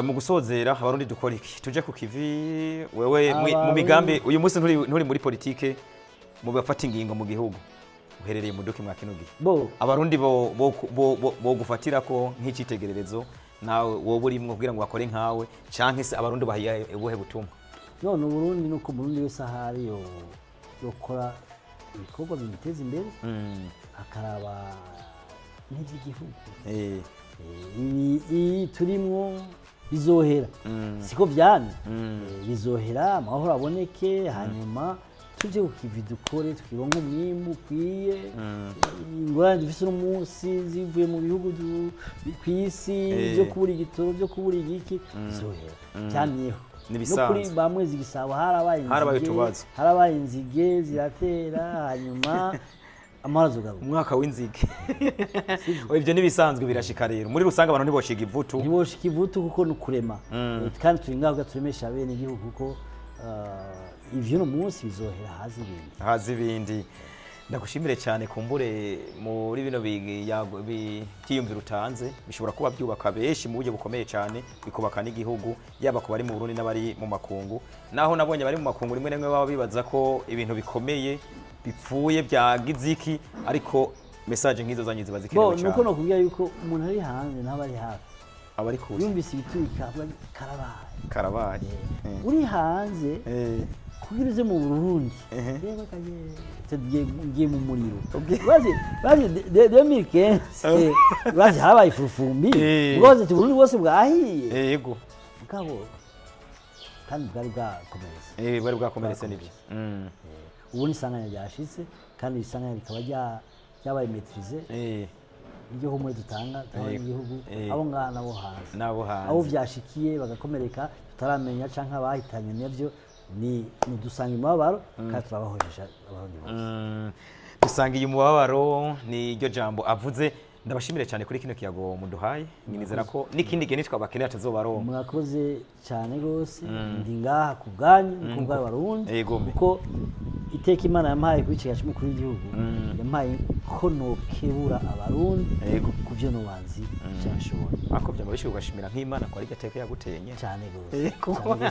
Mu gusozera, Abarundi dukora iki? Tuje ku kivi wewe mu migambi uyu munsi nturi muri politike, mu bafata ingingo mu gihugu uherereye mu duki mwa kino gihe. Bo. Abarundi bo gufatira ko nk'icitegererezo nawe wowe urimwo kugira ngo bakore nkawe, canke se Abarundi bahiye ubuhe butumwa? None Uburundi nuko Umurundi wese ahari yokora ibikorwa bimuteza imbere, akaraba n'iby'igihugu. Ibi turimwo bizohera, siko vyamye. Bizohera, amahoro aboneke, hanyuma tuje ku kivi, dukore, twironke umwimbu ukwiye. Ingorane dufise uno munsi zivuye mu bihugu kw'isi, byo kubura igitoro, byo kubura igiki, bizohera, vyamyeho. Ni No kuri ibisanzwe. ba Mwezi Gisabo harabaye Harabaye inzige, utubazo. harabaye inzige ziratera, hanyuma Amahoro azogaruka. Umwaka w'inzige. Ibyo n'ibisanzwe birashika. Rero muri rusange abantu ntiboshiga ivutu. Ntiboshika ivutu kuko ni ukurema. Kandi turi ngaho kugira turemeshe abene igihugu, kuko ivyo uno munsi bizohera hazi ibindi. Hazi ibindi. Ndagushimire cyane. Kumbure muri bino byiyumviro utanze bishobora kuba byubaka benshi mu buryo bukomeye cyane, bikubaka n'igihugu, yaba ku bari mu Burundi n'abari mu makungu. Naho nabonye abari mu makungu rimwe na rimwe baba bibaza ko ibintu bikomeye bipfuye byagize iki, ariko message nk'izo zanyu ziba zikenewe Bo nuko cyane. Nokubwira yuko umuntu ari hanze ntaba ari hafi. Abari kure Yumvise ibiturika avuga ati, karabaye. Karabaye. Uri hanze, kugira uze mu Burundi, yewe kaye, tugiye ngiye mu muriro. Bazi 2015, bazi habaye ifurufumbi. Bazi ati Burundi bwose bwahiye. Mugabo kandi bwari bwakomeretse. Bwari bwakomeretse, nibyo. Ubu ni isanganya ryashitse, kandi isanganya rikaba ryabaye maîtrisé. Iryo humure dutanga igihugu, abo ngaha nabo hanze, N'abo hanze. abo vyashikiye bagakomereka tutaramenya canke abahitanye navyo, ni dusanga imibabaro kandi turabahojesha Abarundi bose. Dusangiye umubabaro, ni iryo jambo avuze. Ndabashimire cyane kuri kino kiyago muduhaye. Nizera ko n'ikindi gihe nitwabakenera tuzobaronka. Murakoze cyane rwose. Ndi ngaha ku bwanyu no ku bw'Abarundi, kuko iteka Imana yampaye kuri icyo cy'umukuru w'igihugu, yampaye ko nokebura Abarundi ku byo nubanzi cyashoboye. Ako byama bishobora ugashimira nk'Imana ko ari iryo teka yaguteye nyene. Cyane rwose,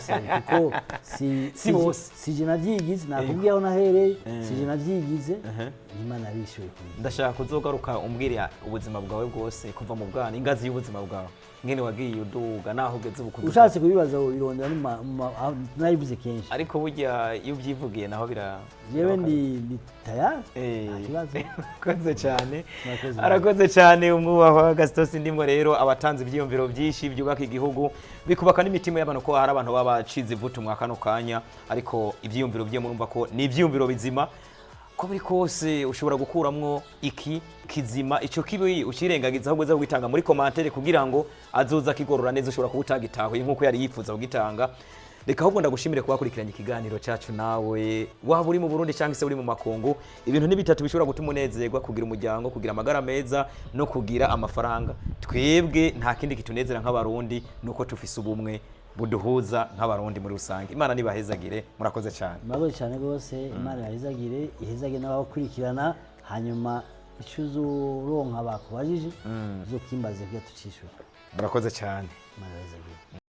cyane rwose, kuko si Si bose. Si je navyigize, nakubwiye aho nahereye, si je navyigize, Imana yabishoboye kubigira. Ndashaka kuzogaruka umbwire ubuzima bwawe bwose kuva mu bwana, ingazi y'ubuzima bwawe, ngene wagiye uduga naho ugeze ubu kuduga. Ushatse kubibaza ubirondera narabivuze kenshi. Ariko burya iyo ubyivugiye naho bira Jewe ndi tayari, nta kibazo. Arakoze cyane. Murakoze. Arakoze cyane umwubahwa Gaston Sindimwo. Rero abatanze ibyiyumviro byinshi byubaka igihugu, bikubaka n'imitima y'abantu, ko hari abantu baba bacize ivutu mwa kano kanya, ariko ibyiyumviro bye murumva ko ni ibyiyumviro bizima. Ko biri kose ushobora gukuramwo iki kizima, ico kibi ucirengagiza, ahubwo uza kugitanga muri commentaire kugira ngo azoza akigorora neza. Ushobora kuba utagitahuye nk'uko yari yifuza kugitanga. Reka ahubwo ndagushimire kuba wakurikiranye ikiganiro cyacu. Nawe waba uri mu Burundi cyangwa se uri mu makungu, ibintu ni bitatu bishobora gutuma unezerwa: kugira umuryango, kugira amagara meza no kugira amafaranga. Twebwe nta kindi kitunezera nk'Abarundi nuko tufise ubumwe buduhuza nk'Abarundi muri rusange. Imana nibahezagire, murakoze cyane. Murakoze cyane rwose. Imana ihezagire, ihezagire n'abakurikirana. Hanyuma icyo uzoronka bakubajije uzokimbaze kugira tucishura. Murakoze cyane. Imana ibahezagire.